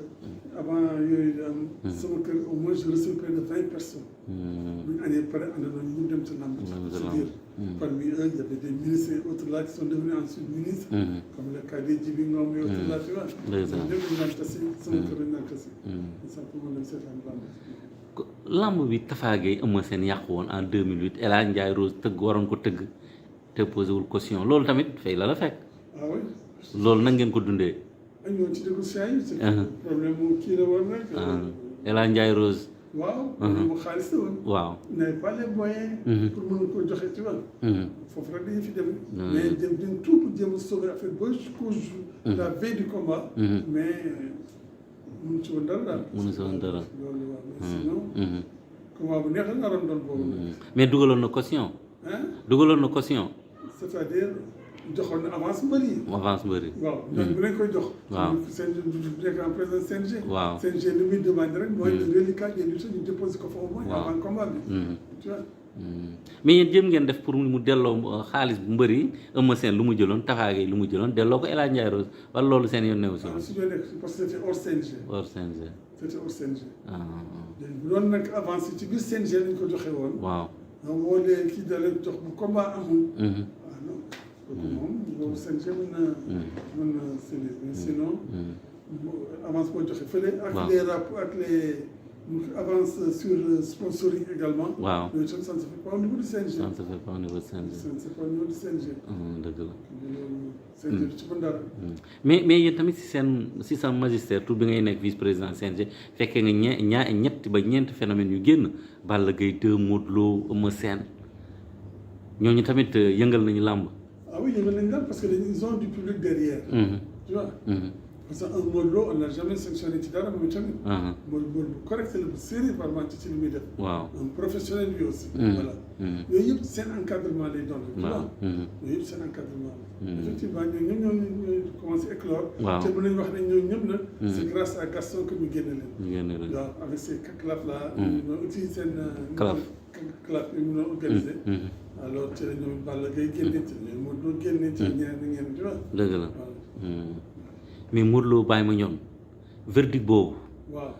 avant yooyu di am. sama kër au moins je recevais près de 20 personnes. bu ñu añee pare àndandoo ñu dem ci lamb. c'est-à-dire parmi eux il y avait des ministres et autres là qui sont devenus ensuite ministres. comme le cas des Djibi Ngom et autres là tu vois. ñoom ñëpp ñu naan tasi sama kër lañu naan tasi. simplement dem seetaan lamb. lamb bi Tafa Gueye Eumeu Sène yàqu woon en 2008 El Hadj Ndiaye Rose tëgg waroon ko tëgg te posé wul caution loolu tamit fay la fekk. ah oui. loolu na ngeen ko dundee. ak ñoo ci négociation yi. c'est problème mu kii la woon rek. El Hadj Ndiaye Rose. waaw. problème mu xaalis la woon. waaw. n'avait pas les moyens. pour mën koo joxe ci wàll. foofu rek dañuy fi dem. mais dem tout pour jéem a sauver affaire ba jusqu'au jour. la veille du combat. mais mënu ci woon dara daal. mënu ci woon dara. loolu waaw sinon. combat bu neex la naroon doon boobu. mais dugaloon na caution. dugaloon na caution. c'est-à-dire joxoon na avance mbëri. avance mbëri. waaw ñooñu bu leen koy jox. waaw seen nekk en présence CNG. waaw CNG li muy demandé rek mooy le reliquat des lutteurs ñu déposé ko fa au moins avant combat bi. tu vois. mais yéen jéem ngeen def pour mu delloo xaalis bu mbëri Eumeu Sène lu mu jëloon Tafa Gueye lu mu jëloon delloo ko El Hadj Ndiaye Rose wala loolu seen yoon newu si. waaw su ñu nekk parce que c'était hors CNG. hors CNG. c'était hors CNG. bu doon nag avance ci biir CNG lañ ko joxe woon. waaw. donc boo dee kii da leen jox bu combat amul. ah non kooku moom loolu CNG mën na séddee mais sinon. avance boo joxe fële. ak les rapports ak les avance sur sponsoring également. waaw loolu itam ça ne se fait pas au niveau du CNG. ça ne se fait pas au niveau du CNG. ça ne se fait pas au niveau du CNG. dëgg la. loolu CNG du ci mën dara. mais yéen tamit si sa magistère tout bi ngay nekk vice président CNG fekkee nga ñetti ba ñeenti phénomène yu génn Balla Gaye 2 Modou Lo Eumeu Sène ñooñu tamit yëngal nañu làmb. ah oui yëngal nañu làmb parce que ils ont du public derrière. Tu vois. Parce que un Modou Lo on n'a jamais sanctionné ci dara moom tamit. Modou bu correct la bu sérieux vraiment ci li muy def. waaw un professionnel lui aussi. voilà yooyu yëpp seen encadrement lay doon. waaw yooyu yëpp seen encadrement la. effectivement ñooy commencé éclore. waaw te mën nañu wax ne ñooñu ñëpp nag. c'est grâce à Gaston que ñu génne leen. ñu génne leen waaw avec ces clap là. ñoo utilisé seen. clap yi ñu doon organisé. alors ci la ñoom Balla Gaye génne ci la ñoom Modou Lo génne ci ñeneen ak ñeneen tu vois. dëgg la mais Modou Lo Baye Mandione verdict boobu. waaw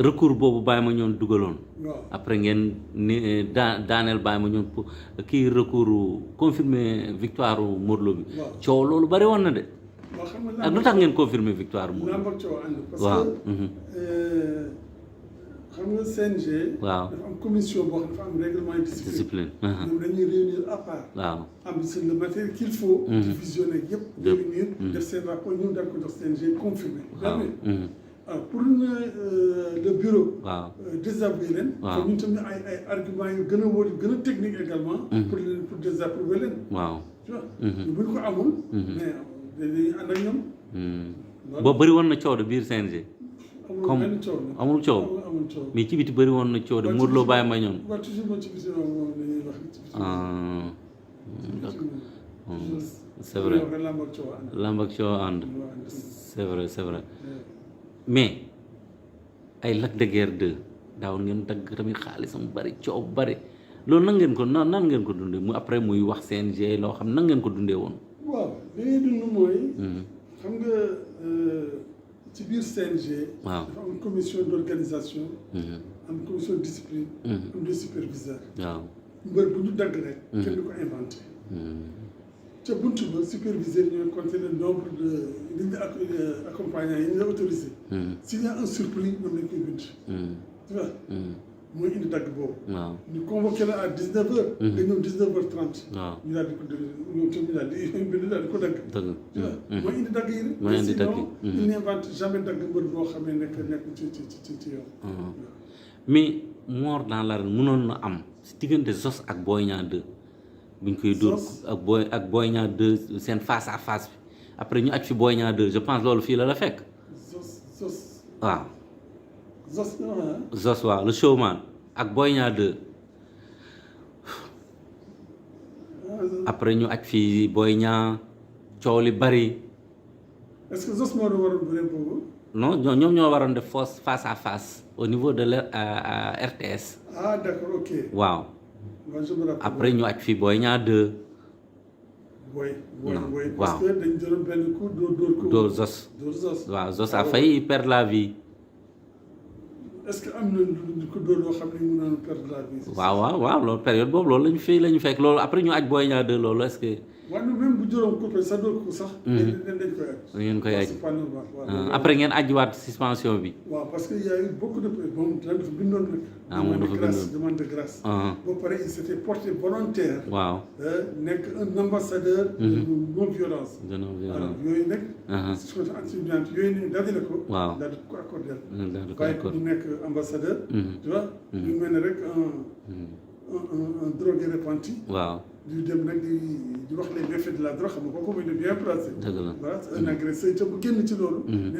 recours boobu Baye Mandione dugaloon. waaw après ngeen ni daaneel Baye Mandione pour kii recours confirmer victoire Modou Lo bi. waaw coow loolu bari woon na de. waaw xam nga ak lu tax ngeen confirmer victoire Modou Lo. làmb ak coow ànd parce waaw. que xam nga CNG. waaw dafa am commission boo xam dafa am règlement de discipline. discipline. ñoom dañuy réunir à part. waaw. am c'est le matériel qu'il faut. divisionner yëpp. réunir def seen rapport ñun daal ko jox CNG confirmé. waaw. alors pour le bureau. waaw. désavouer leen. waaw ñun tamit ay arguments yu gën a wóor yu gën a technique également. pour désapprouver leen. waaw. tu vois. bu ñu ko amul. mais dañuy ànd ak ñoom. boobu bëri woon na coow de biir CNG. amul benn coow amul coow. amul coow. mais ci biti bëri woon na coow de Modou Lo Baye Mandione. waaw toujours moom ci biti moom la ñuy wax ci biti. c'est vrai làmb ak coow ànd. lamb ak coow ànd. c'est vrai c'est vrai mais ay Lac de Guiers 2 daawoon ngeen dagg tamit xaalisam bari coow bari loolu nan ngeen ko nan ngeen ko dundee mu après muy wax CNG loo xam nan ngeen ko dundee woon. waaw li ngay dund mooy. xam nga ci biir CNG. waaw dafa am commission d'organisation. am commission de discipline. am des superviseurs. waaw mbër bu ñu dagg rek. kenn du ko inventé. ca buntu ba superviseur yi ñooy compter le nombre de li ñu accompagnant yi ñu la autorisé. s'il y a un surplus ñoom lañ koy bind. tu vois. mooy indi dagg boobu. waaw ñu convoqué la à 19h. nga ñëw 19h30. waaw ñu daal di ko ñoom tamit daal di bind daal di ko dagg. dëgg. tu vois mooy indi dagg yi rek. mooy indi dagg yi sinon il n'invente jamais dagg mbër boo xam ne nekk ci yow. mais mort dans l'arène mënoon na am si diggante Zoss ak Boy Niang 2 buñ koy dóor ak Boy Niang 2 seen face à face bi après ñu aj fi Boy Niang 2 je pense loolu fii la fekk. Zoss waaw. Zoss Zoss waaw le showman ak Boy Niang 2 après ñu aj fi Boy Niang coow li bari. est-ce que Zoss moo doon waroon bëre boobu. non ñoom ñoo waroon def face à face au niveau de RTS. ah d'accord ok. waaw. moi je me rappelle. après ñu aj fi Boy Niang 2. Boy. waaw parce que dañ jëloon benn coup dóor ko. dóor Zoss. waaw Zoss a failli perdre la vie. est-ce que am na lu ko dóor loo xam ne mën naa perdre la vie. waaw loolu période boobu loolu la ñu fekk loolu après ñu aj Boy Niang 2 loolu est-ce que. waaw même bu juróom coupé sa dóor ko sax. dañ koy aj. ngeen koy aj c'est pas normal. après ngeen ajjiwaat suspension bi. waaw parce que y a eu beaucoup de moom dafa bindoon nag. moom dafa bindoon demande de grâce. ba pare il s'était porté volontaire. waaw nekk un ambassadeur. de non violence. de non violence yooyu nag. chose anti-violence yooyu nañu daal di la ko. waaw daal di ko accordé. daal di ko waaye accordé du nekk ambassadeur. tu vois. ñu mel ne rek un drogué repenti. waaw. di dem nag di wax les méfaits de la drogue xam nga kooku mooy de bien placé. dëgg la voilà un agresseur te bu génn ci loolu. ne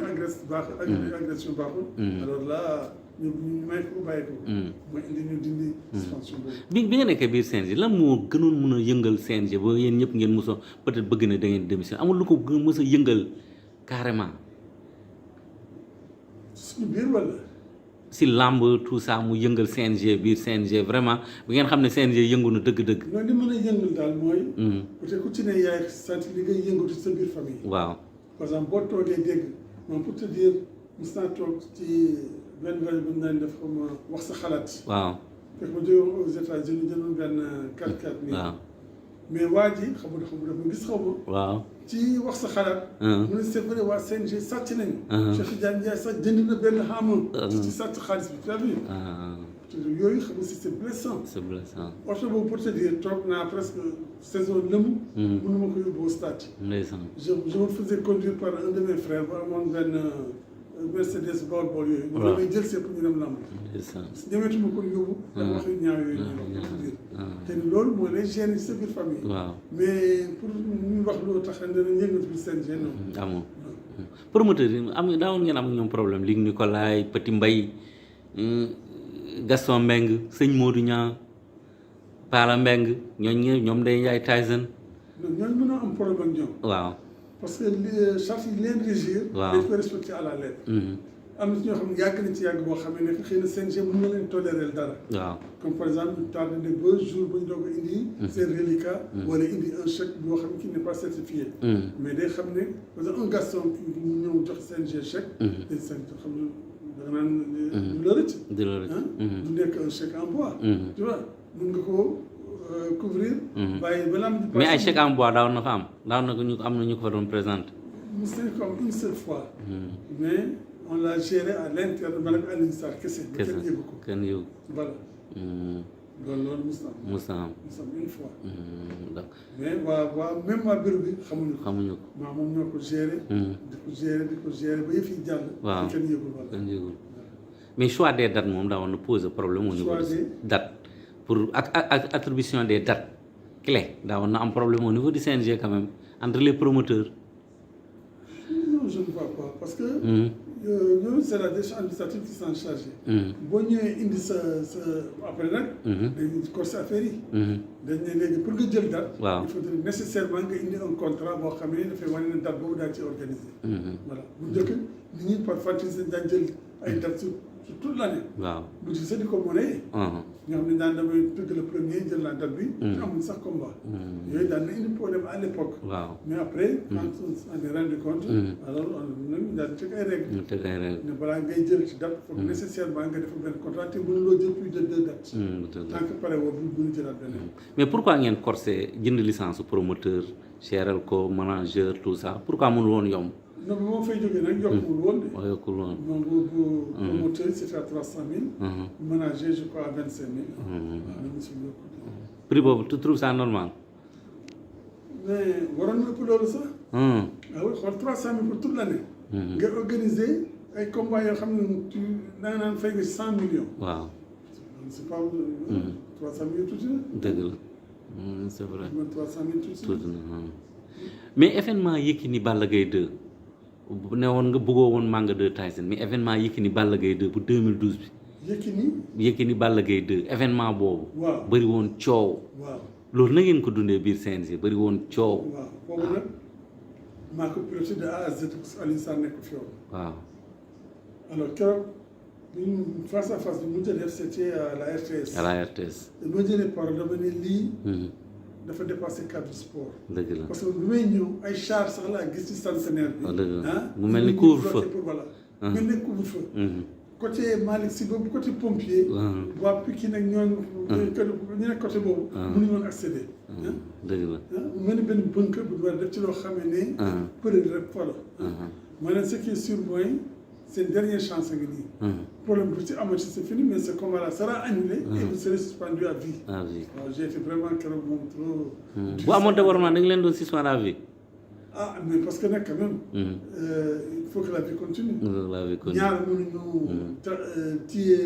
agression baaxul. alors là ñu may ko bàyyi ko. mooy indi ñu dindi suspension boobu. bi nga nekkee biir CNG lan moo gënoon mën a yëngal CNG ba yéen ñëpp ngeen mos a peut-être bëgg na da ngeen démissionné amul lu ko mës a yëngal carrément. suñu biir wala. si làmb tout ça mu yëngal CNG biir CNG vraiment bu ngeen xam ne CNG yëngu na dëgg-dëgg. non li mën a yëngal daal mooy. peut-être ku ci ne yaay sant li ngay yëngatu ci sa biir famille. waaw par exemple boo toogee dégg moom pour te dire mos naa toog ci benn rajo bu ñu naan def comme wax sa xalaat. waaw fekk ma jógee aux États-Unis jëloon benn 4x4 nii. waaw mais waa ji xam nga dafa gis xaw ma. waaw ci wax sa xalaat. mu ne c'est vrai waa CNG sàcc nañu. Cheikh Tidiane Ndiaye sax jënd na benn xaama. ci sàcc xaalis bi tu as vu. yooyu xam nga si c'est blessant. c'est blessant. oto boobu pour te dire toog naa presque saison lëmm. mënuma ko yóbbu au stade. ndeysaan. je me faisais conduire par un de mes frères ba amoon benn Mercedes bool yooyu. waaw damay jël see pour ñu dem lamb. ñemeetuma ko yóbbu. dafa wax ñaaw yooyu biir. te loolu mooy lay gêner sa biir famille. waaw mais pour ñu wax loo tax dana yëngatu bi seen gêne. amoo promoteur yi daawoon ngeen am ñoom problème Luc Nicolaï Petit Mbaye Gaston Mbengue sëñ Modou Niang Pala Mbengue ñoom day yaay Tyson. ñooñu mënoo am problème ak ñoom. waaw parce que charte yi leen régir. waaw dañ koy respecté à la lettre. am na ci ñoo xam ne yàgg nañ ci yàgg boo xam ne xëy na CNG mën na leen tolérer dara. waaw comme par exemple ñu tardé de ba jour ba ñu doog a indi. seen reliquat. wala indi un chèque boo xam ne qui n'est pas certifié. mais day xam ne parce que un Gaston mu ñëw jox CNG chèque. day xam ne da nga naan du la rëcc. du la rëcc du nekk un chèque en bois. tu vois mun nga ko couvrir. bàyyi balaa mu. mais ay chèque en bois daaw na fa am daaw na ko ñu am na ñu ko fa doon présenté. mos nañ ko am une seule fois. mais on l'a géré à l'interne maanaam Alioune Sarr kese. kese kenn yëgu ko kenn yëgu. voilà. loolu mos na am. mos na am une fois. d'accord mais waa même waa bureau bi xamuñu ko. xamuñu ko. maa moom ñoo ko géré. di ko géré ba yëf yi jàll. waaw kenn yëgul voilà. kenn yëgul mais choix des dates moom daa war na poser problème au niveau des dates pour ak attribution des dates clés daa war na am problème au niveau du CNG quand même entre les promoteurs. non je ne vois pas parce que. ñooñu c'est la décision administrative qui s'en charge. boo ñëwee indi sa après nag. dañuy corser affaire yi. dañ ne léegi pour nga jël date. waaw il faut nécessairement nga indi un contrat boo xam ne dafay wane ne date boobu daal ci organisé. voilà bu njëkk nit ñi par fantasy daan jël ay dates sur toute l'année. waaw bu ci sa di ko monnaie. ñoo xam ne daan damay tëgg le premier jël la date bi. amul sax combat. yooyu daan na indi problème à l'époque. waaw mais après. quand on s'en est rendu compte. alors on daal di teg ay règles. ñu teg ay règles. ne balaa ngay jël ci date. foog nécessairement nga def benn contrat te mënuloo jël plus de 2 dates. tant que pare woo bu ñu jëlaat beneen. mais pourquoi ngeen corsé jënd licence promoteur cheral ko manager tout ça pourquoi mënul woon yomb. non bi moo fay jógee nag yokkul woon de. waaw yokkul woon. donc bu promoteur c'était à 300 000. manager je crois à 25 000. prix boobu tu trouves ça normal. mais waroon na ëpp loolu sax. ah oui xool 300 000 pour toute l'année. nga organiser ay combats yoo xam ne da nga naan fay nga 100 millions. waaw. c'est pas 300 000 tuuti na. dëgg la c'est vrai. 300 000 tuuti na mais événement Yékini Balla Gaye 2 bu ne woon nga bëggoo woon Manga 2 Tyson mais événement Yékini Balla Gaye 2 bu 2012 bi. Yékini Balla Gaye 2 événement boobu. waaw bëri woon coow. waaw loolu na ngeen ko dundee biir CNG bëri woon coow. waaw boobu nag maa ko piloté de A à Z parce que Alioune Sarr nekk fi woon. waaw. alors keroog face à face bi mu jëlee c'était à la RTS. à la RTS. dama jëlee parole dama ne lii. dafa dépassé cadre sport. dëgg la parce que bi may ñëw ay char sax laa gis ci centenaire bi. dëgg la mu mel ni couvre-feu voilà. mel ni couvre-feu. côté Malick Sy boobu côté pompier. waa Pikine nag ñooñu. ñu ne côté boobu. mënuñu woon accéder. dëgg la mu mel ni benn bunker bu war def ci loo xam ne. peut-être rek folo. maanaam ce qui est sûr mooy c'est une dernière chance ngi nii. problème bu ci amati c'est fini mais ce combat-là sera annulé. et vous serez suspendu à vie. à vie waaw j'ai été vraiment keroog moom trop. bu amoon dévorement dañu leen doon suspendre à vie. ah mais parce que nag quand même. il faut que la vie continue. la vie continue ñaar mënuñu téye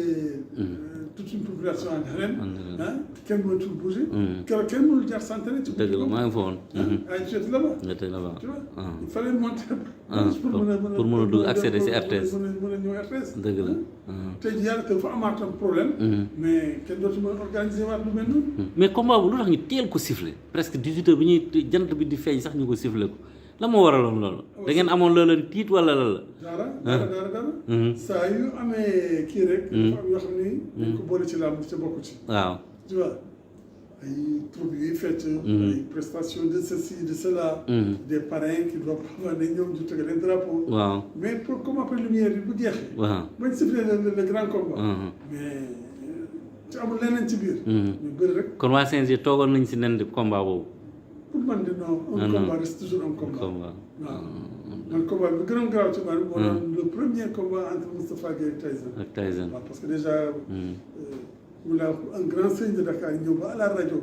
toute une population en haleine. ah kenn mënatul bouger. keroog kenn mënul jaar centenaire ci. dëgg la maa ngi fa woon. ay j'étais là-bas. j'étais là-bas. tu vois il fallait monter. pour mën a dugg accéder ci RTS. mën a ñëw RTS. dëgg la. tey jii yàlla te fa amaatam problème. mais kenn dootu mën a organiser waat lu mel noonu. mais combat bu lu tax ñu teel ko siffler presque 18h bi ñuy jant bi di feeñ sax ñu ko siffler ko la moo waraloon loolu. da ngeen amoon loo leen tiit wala la. dara. saa yu amee kii rek. dafa am yoo xam ni. dañ ko boole ci làmb ca bokku ci. waaw tu vois ay troupe yuy fecc. ay prestations de ceci de cela. des parrains qui doivent avoir des ñoom ñu tëgg leen drapeau. waaw mais pour comme après lumière bi bu jeexee. waaw bañ siffler le grand combat. mais ci amul leneen ci biir. ñu bëri rek. kon waa CNG toogoon nañ si nen di combat boobu. pour man de non un combat reste toujours un combat. waaw man combat bi gën a garaaw ci man. moo doon le premier combat entre Moustapha Gueye ak Tyson. waaw parce que déjà. mu la un grand sëñ de Dakar ñëw ba à la rajo.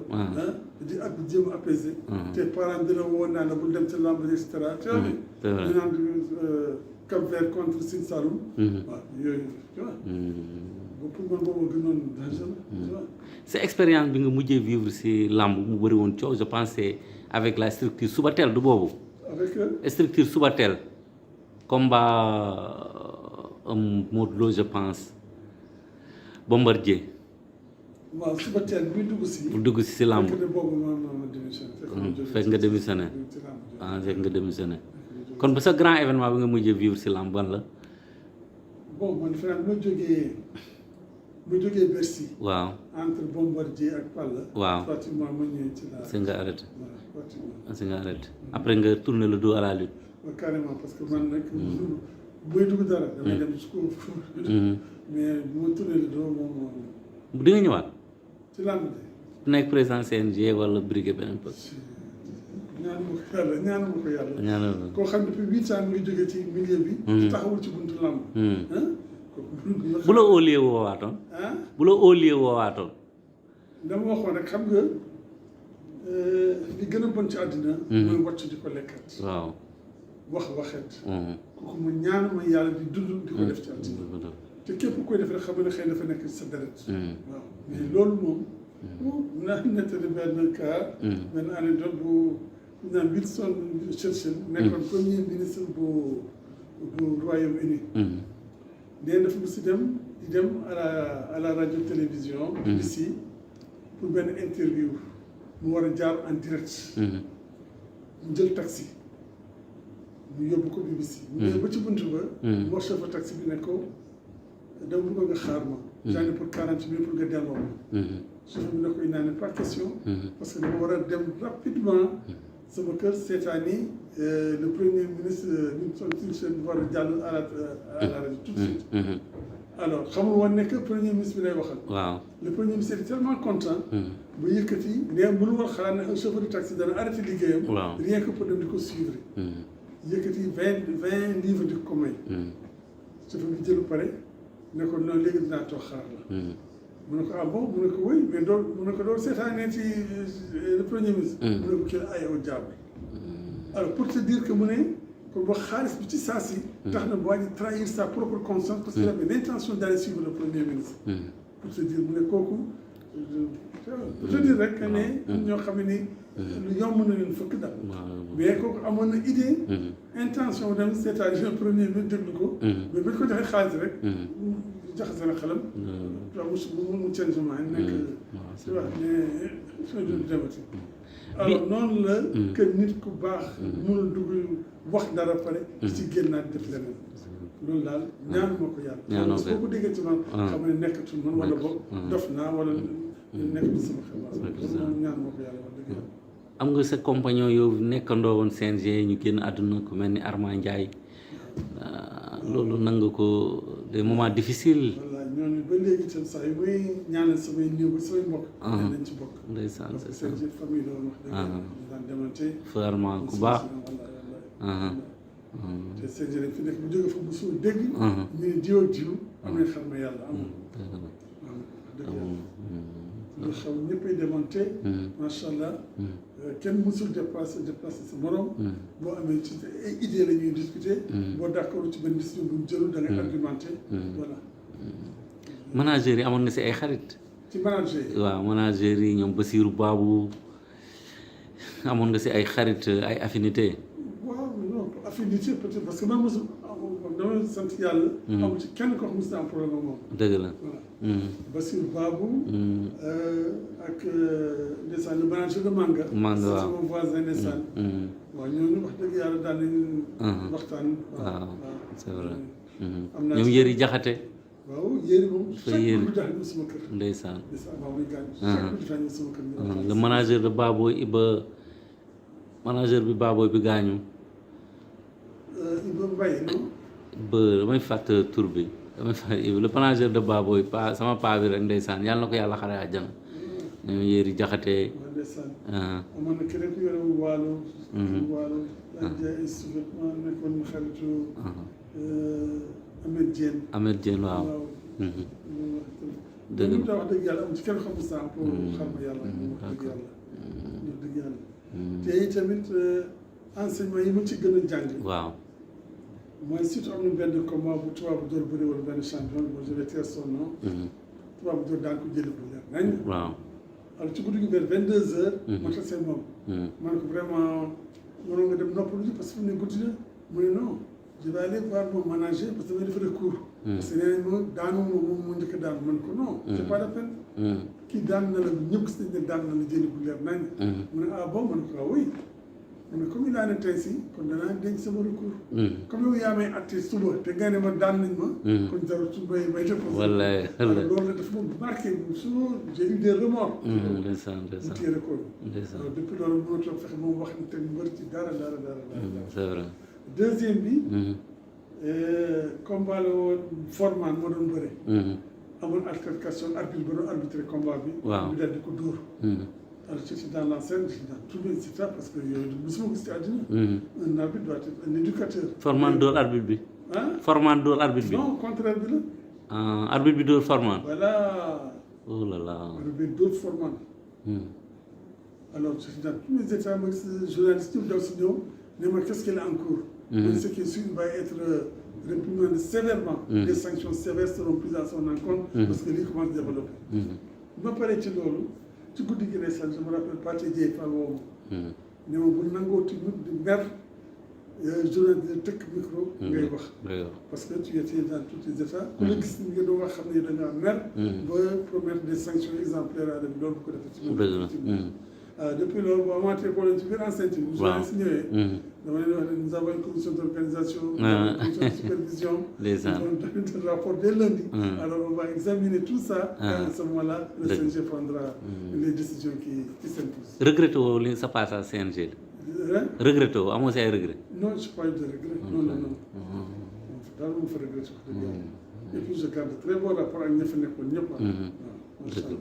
di ak jéem a apaiser. te parents dina woon naa la bul dem ci lamb et cetera. c'est vrai ñu naan Cap Vert contre Sine Saloum. waaw yooyu tu vois. pour man boobu gënoon dangereux. tu vois. sa expérience bi nga mujjee vivre si làmb mu bëri woon coow je pensais avec la structure Subatel du boobu. avec structure Subatel combat Modou Lo je pense Bombardier. waaw Subatel bi dugg si. bu dugg si làmb. fekk na boobu ma démissionné. fekk nga démissionné. fekk nga démissionné. kon ba sa grand événement bi nga mujjee vivre si làmb ban la. bon man defe naa ma jógee Bercy. waaw entre Bombardier ak Palla. waaw pratiquement ma ñëwee ci la. si nga arrêté. voilà pratiquement. si nga arrêté après nga tourné le dos à la lutte. waaw carrément parce que man nag. buy dugg dara. damay dem jusqu'au fond. mais bu ma tourné le dos moom. di nga ñëwaat. ci làmb de. nekk président CNG wala briguer beneen poste. ñaanu ma ko yàlla. ñaanal koo xam ne depuis 8 ans mi ngi jógee ci milieu bi. taxawul ci buntu làmb. bu la óolee woowaatoon. bu la óolee woowaatoon. dama waxoon rek xam nga li gën a bon ci àddina. mooy wàcc di ko lekkat. waaw. waxet. kooku ma ñaanu ma yàlla di dund di ko def ci àddina. te képp koy def rek xam nga ne xëy na dafa nekk sa deret. waaw mais loolu moom. naa nettali benn cas. benn anecdote bu ñu naan Winston Churchill. nekkoon premier ministre bu Royaume-Uni. nee na dafa mos di dem à la radio télévision. BBC pour benn interview mu war a jaar en direct. mu jël taxi mu yóbbu ko BBC. mu ñëw ba ci buntu ba. moo chauffeur taxi bi ne ko dama bëgg nga xaar ma. j'en ai pour 40 minutes pour nga delloo ma. chauffeur bi ne ko il n'en est pas question. parce que dama war a dem rapidement sama kër seetaani le premier ministre Winston Churchill war a jàll à la radio tout de suite. alors xamul woon ne que premier ministre bi lay waxal. waaw le premier ministre est tellement content. ba yëkkati mais mënu woon xalaat ne un chauffeur de taxi dana arrêté liggéeyam. waaw rien que pour dem di ko suivre. yëkkati 20 livres di ko may. chauffeur bi jëlu pare ne ko noonu léegi dinaa toog xaar la. mu ne ko ah bon mu ne ko oui mais mu ne ko doon seetaanee ci le premier ministre. mu ne ko kii ay au diable. alors pour te dire que mu ne kon ba xaalis bi ci saa si. tax na waa ji trahir sa propre conscience. parce qu'il avait l'intention d'aller suivre le premier ministre. pour te dire mu ne kooku. pour te dire rek ne ñoo xam ne ni. lu yomb na leen fëkk daal. mais kooku amoon na idée. intention dem seetaan le premier ministre déglu ko. mais bañ ko joxee xaalis rek. jaxase na xelam. waaw mu changement nekk. tu vois mais soo jël demati. alors noonu la. que nit ku baax. mënul dugg wax dara pare. ci génnaat def leneen. loolu daal ñaanu ma ko yàlla. ñaanoo ko boo ko déggee ci man. xam ne nekkatul man wala boog. dof naa wala nekkatul sama xel. loolu ñaanu ma ko yàlla wax dëgg yàlla. am nga sa compagnon yow nekkandoo woon CNG ñu génn àdduna ku mel ni Armand Ndiaye loolu nangu ko des moments difficiles. voilà ñooñu ba léegi itam saa yu may ñaanal samay néew ba samay mbokk. nañ ci bokk. ndeysaan parce que seen famille la woon wax dëgg yàlla. ñu daan demante. Armand ku baax. te seen jërëjëf fi nekk bu jógee fa bu suul dégg. ñu ne jiw ak jiw am nañ xam ne yàlla amul. waaw dëgg yàlla. lu xew ñëppay demante. macha allah. kenn mësul déplacé sa morom. boo amee ci ay idées la ñuy discuter. boo d'accord ci benn décision bu ñu jëlul da ngay argumenté. voilà. manager yi amoon nga si ay xarit. ci manager yi. waaw manager yi ñoom Basirou Babou amoon nga si ay xarit ay affinité. waaw non affinité peut-être parce que man mosul dama sant yàlla. amul ci kenn ko mos na am problème ak moom. dëgg la. voilà. Basirou Babou. ak ndeysaan le manager de Manga. Manga waaw sama voisin ndeysaan. waaw ñooñu wax dëgg yàlla daan nañu waxtaan. waaw c'est vrai. am naa ñoom Yëri Jaxate. waaw Yëri moom. fa Yëri chaque jour sama kër. ndeysaan. ndeysaan waaw muy gaañ. chaque jour sama kër. le manager de Baboy Iba manager bi Baboy bi gaañu. Iba Mbaye non. ba damay fàtte tur bi damay fàtte le manager de Baboy pa sama paa bi rek ndeysaan yàlla na ko yàlla xare àjjana. ñoom Yëri Jaxate. waaw ndeysaan. amoon na keneen ku yore waalo. waalo daan jaay ay sous-vêtements nekkoon xaritu. Ahmed Diène. Ahmed Diène waaw. dëgg la wax dëgg yàlla am ci kenn xamul saa pour xarma yàlla. wax dëgg yàlla. wax dëgg yàlla. te tamit enseignement yi ma ci gën a jàng. waaw. mooy surtout am na benn combat bu tubaab bu door bëri wala benn champion bon je vais taire son nom. tubaab bu door daan ko jëli bu leer nañ. waaw. alors ci guddi gi vers 22h. ma tase moom. ma ne ko vraiment mënoon nga dem noppalu ji parce que fu mu ne guddi na mu ne non je vais aller voir mon manager parce que damay def recours. parce que nee nañ ma daanu moom moo njëkk a daan man ko non. c'est pas la peine. kii daan na la ñëpp gis nañ ne daan na la jëli bu leer nañ. mu ne ah bon ma ne ko ah oui. mu ne comme il a ne tey si kon danaa denc sama recours. comme yow yaa may atte suba te nga ne ma daan nañ ma. kon jarul suba yi may def. wallaay wallaay loolu la dafa ma marqué souvent j'ai eu des remords. ndeysaan ndeysaan mu téye recours. ndeysaan depuis loolu mënatoo fexe moom wax ni te mbër ci dara. c'est vrai. deuxième bi. combat la woon Forman moo doon bëre. amoon altercation arbitre ba doon arbitré combat bi. waaw ñu daal di ko dóor. alors je suis dans l'enceinte je suis dans tout le ça parce que yooyu mosuma gis ci àddina. un arbitre doit être un éducateur. Forman dóor arbitre bi. ah Forman dóor arbitre bi. non contraire bi la. arbitre bi dóor Forman. voilà. oh là là. arbitre bi dóor Forman. alors je suis dans tous les états ma gis journaliste yi daw si ñëw ne ma qu'est-ce qu'il a en cours. ce qui suit va être réprimandé sévèrement. des sanctions sévères seront prises à son encontre. parce que lii commence à développer. ba pare ci loolu. ci guddi gi ne sax je me rappelle Pathé Dieye Fall woo ma. ne ma bu nangoo ti nit di mer journée di tëkk micro. ngay wax parce que tu étais dans tous les états. ku la gis nga doon wax xam ne da ngaa mer. ba promettre des sanctions exemplaires à dem loolu bu ko defee ci depuis loolu boo amaatee problème ci biir enceinte bi. waaw si ñëwee. dama leen wax ne nous avons une commission d'organisation. une commission de supervision. les ans un rapport dès lundi. alors on va examiner tout ça. et à ce moment-là le CNG prendra les décisions qui s'imposent. regretté woo li sa passage CNG. regretté woo amoo si ay regret. non je n'ai pas eu de regret. non. daal ma fa regretté ko dëgg yàlla. et puis je garde très bon rapport ak ña fa nekkoon ñëpp. waaw macha allah.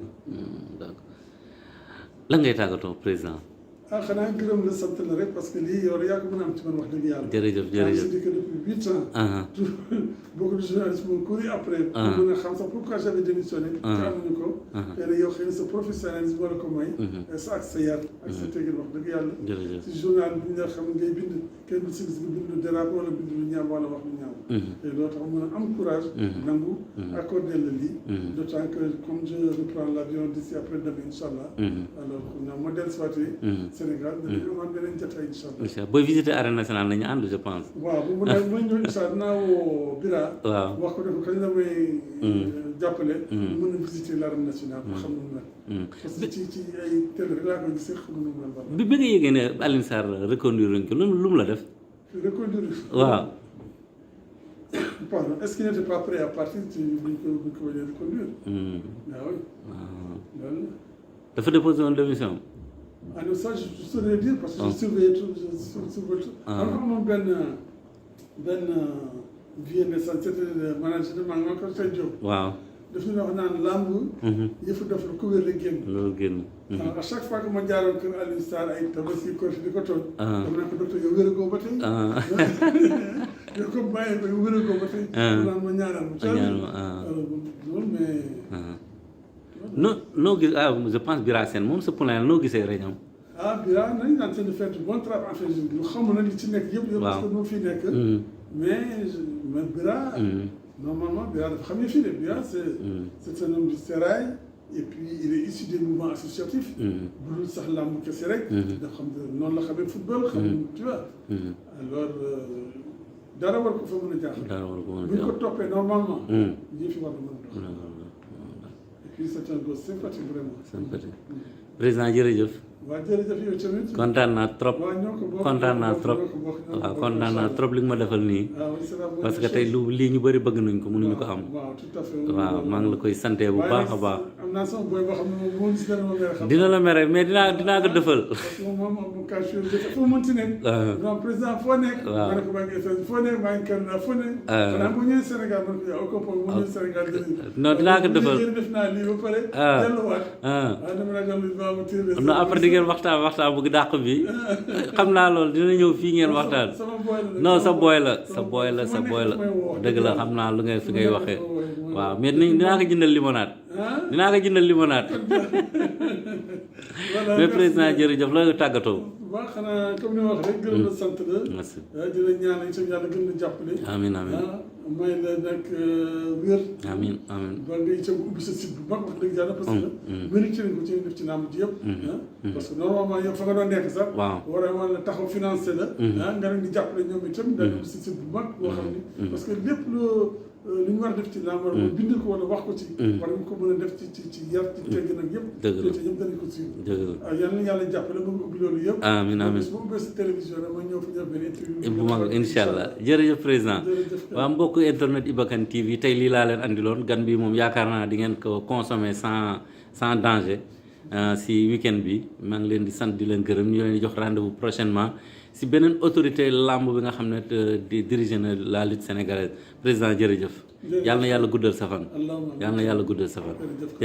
d'accord lan ngay tàggatoo président. xanaa gërëm la sant la rek parce que lii yow yaa ko mën a am ci man wax dëgg yàlla. jërëjëf c'est que depuis 8 ans. beaucoup de journalistes m'ont couru après. pour mën a xam sax pourquoi j'avais démissionné. te amuñu ko. xëy na yow xëy na sa professionnalisme wala ko may. sa ak sa yar. ak sa teggin wax dëgg yàlla. jërëjëf si journal bi nga xam ngay bind kenn du si gis nga bind lu dérape wala bind lu ñaaw wala wax lu ñaaw. te loolu tax mën a am courage. nangu accordé la lii. d'autant que comme je reprends l'avion d'ici après demain incha allah. alors ma dellusiwaatee. Sénégal danañu amaat beneen jotaay incha allah. incha allah booy visiter arène nationale nañu ànd je pense. waaw bu mu ne ma ñëw incha allah dinaa woo Bira. waaw wax ko ne ko kañ la may jàppale. mën na visiter l'arène nationale. pour xam nu mu mel. parce que ci ay télé rek laa koy gisee xam nu mu mel. bi nga yëgee ne Alioune Sarr reconduire nañ ko lu mu la def. reconduire. waaw. pardon est-ce qu'il n'était pas prêt à partir ci buñ ko wëñee reconduire. ah oui. loolu la. dafa déposé woon démission. ah non ça je saurais dire parce que je surveillais tout je surveillais tout. xam nga moom benn vieux ne sax c'était le manager de maa ko Sey Diop. waaw. daf ñu wax naan làmb. yëfu def la ku wér rek génn. loolu génn. alors à chaque fois que ma jaaroon kër Alioune Sarr ay tabaski ko di ko tooñ. dama ne ko docteur yow wéragoo ba tey. yow comme bàyyi ko yow wéragoo ba tey. naan ma ñaanal ma. alors loolu mais. noo gis je pense Bira Sène moom sa poulain noo gisee réunion. Bira nañ naan seen fête bon travail en fait lu xamu na li ci nekk yëpp. waaw parce que moo fi nekk. mais Bira. normalement Bira dafa xam ne fii de Bira c'est un homme du sérail et puis il est issu des mouvements associatifs. bu dul sax làmb kese rek. dafa xam ne noonu la xamee football. xam tu vois. alors dara war ko fa mën a jaaxal. dara war ko mën a jaaxal bu ñu ko toppee normalement. yëf yi war na mën a dox. et puis c'est un gosse sympathique vraiment. sympathique président jërëjëf. waaw jërëjëf yow tamit. kontaan naa trop. waaw ñoo ko bokk kontaan naa trop. waaw kontaan naa trop li nga ma defal nii. parce que tey lii ñu bëri bëgg nañ ko mënuñu ko am. waaw tout à fait. waaw maa ngi la koy sante bu baax a baax. am naa sama boy boo xam ne moom moo gis dara ma mere xam. dina la mere mais dinaa ko defal. parce que moom moom caché foo mënti nekk. donc président foo nekk. waaw ma ne ko maa ngi FM foo nekk maa ngi Canada foo nekk. xanaa bu ñëwee Sénégal man ko yow au bu ñëwee Sénégal non dinaa ko defal def naa lii ba pare. delluwaat. waaw dama la jox lu ma mu téye. non après di ngeen waxtaan bu dàq bi xam naa loolu dina ñëw fii ngeen waxtaan. non sa booy la sa booy la dëgg la xam naa lu ngay fi ngay waxee waaw mais dinaa ko jëndal limonade dinaa ko jëndal limonade. voilà mais président jërëjëf la tàggatoo. waaw xanaa comme ni ma wax rek gërëm la sant la. merci di la ñaan itam yàlla gën la jàppale. amiin amiin may la nag wér. amiin amiin ba nga itam ubbi sa site bu mag wax dëgg yàlla parce que mérité nañ ko ci def ci naam ji yëpp. parce que normalement yow fa nga doon nekk sax. waaw war a mën a taxaw financé la. nga leen di jàppale ñoom itam daal ubbi sa site bu mag boo xam ni. parce que lépp lu ñu war a def ci naam war a bind ko wala wax ko ci. war nga ko mën a def ci yar ci tegg nag yëpp. dëgg la te yëpp danañ ko suivre. dëgg la waaw yal na yàlla jàppale ba nga ubbi loolu yëpp. amiin amiin bu ubbee sa télévision rek ma ñëw fa ñëw benn interview bu mag incha allah jërëjëf président. waa mbokk internet Iba Kane TV tey lii laa leen andiloon gan bi moom yaakaar naa di ngeen ko consommer sans danger si week-end bi maa ngi leen di sant di leen gërëm ñu leen di jox rendez-vous prochainement si beneen autorité làmb bi nga xam ne di diriger na la lutte sénégalaise président jërëjëf. yàlla na yàlla guddal sa fan. yàlla na yàlla guddal sa fan jërëjëf.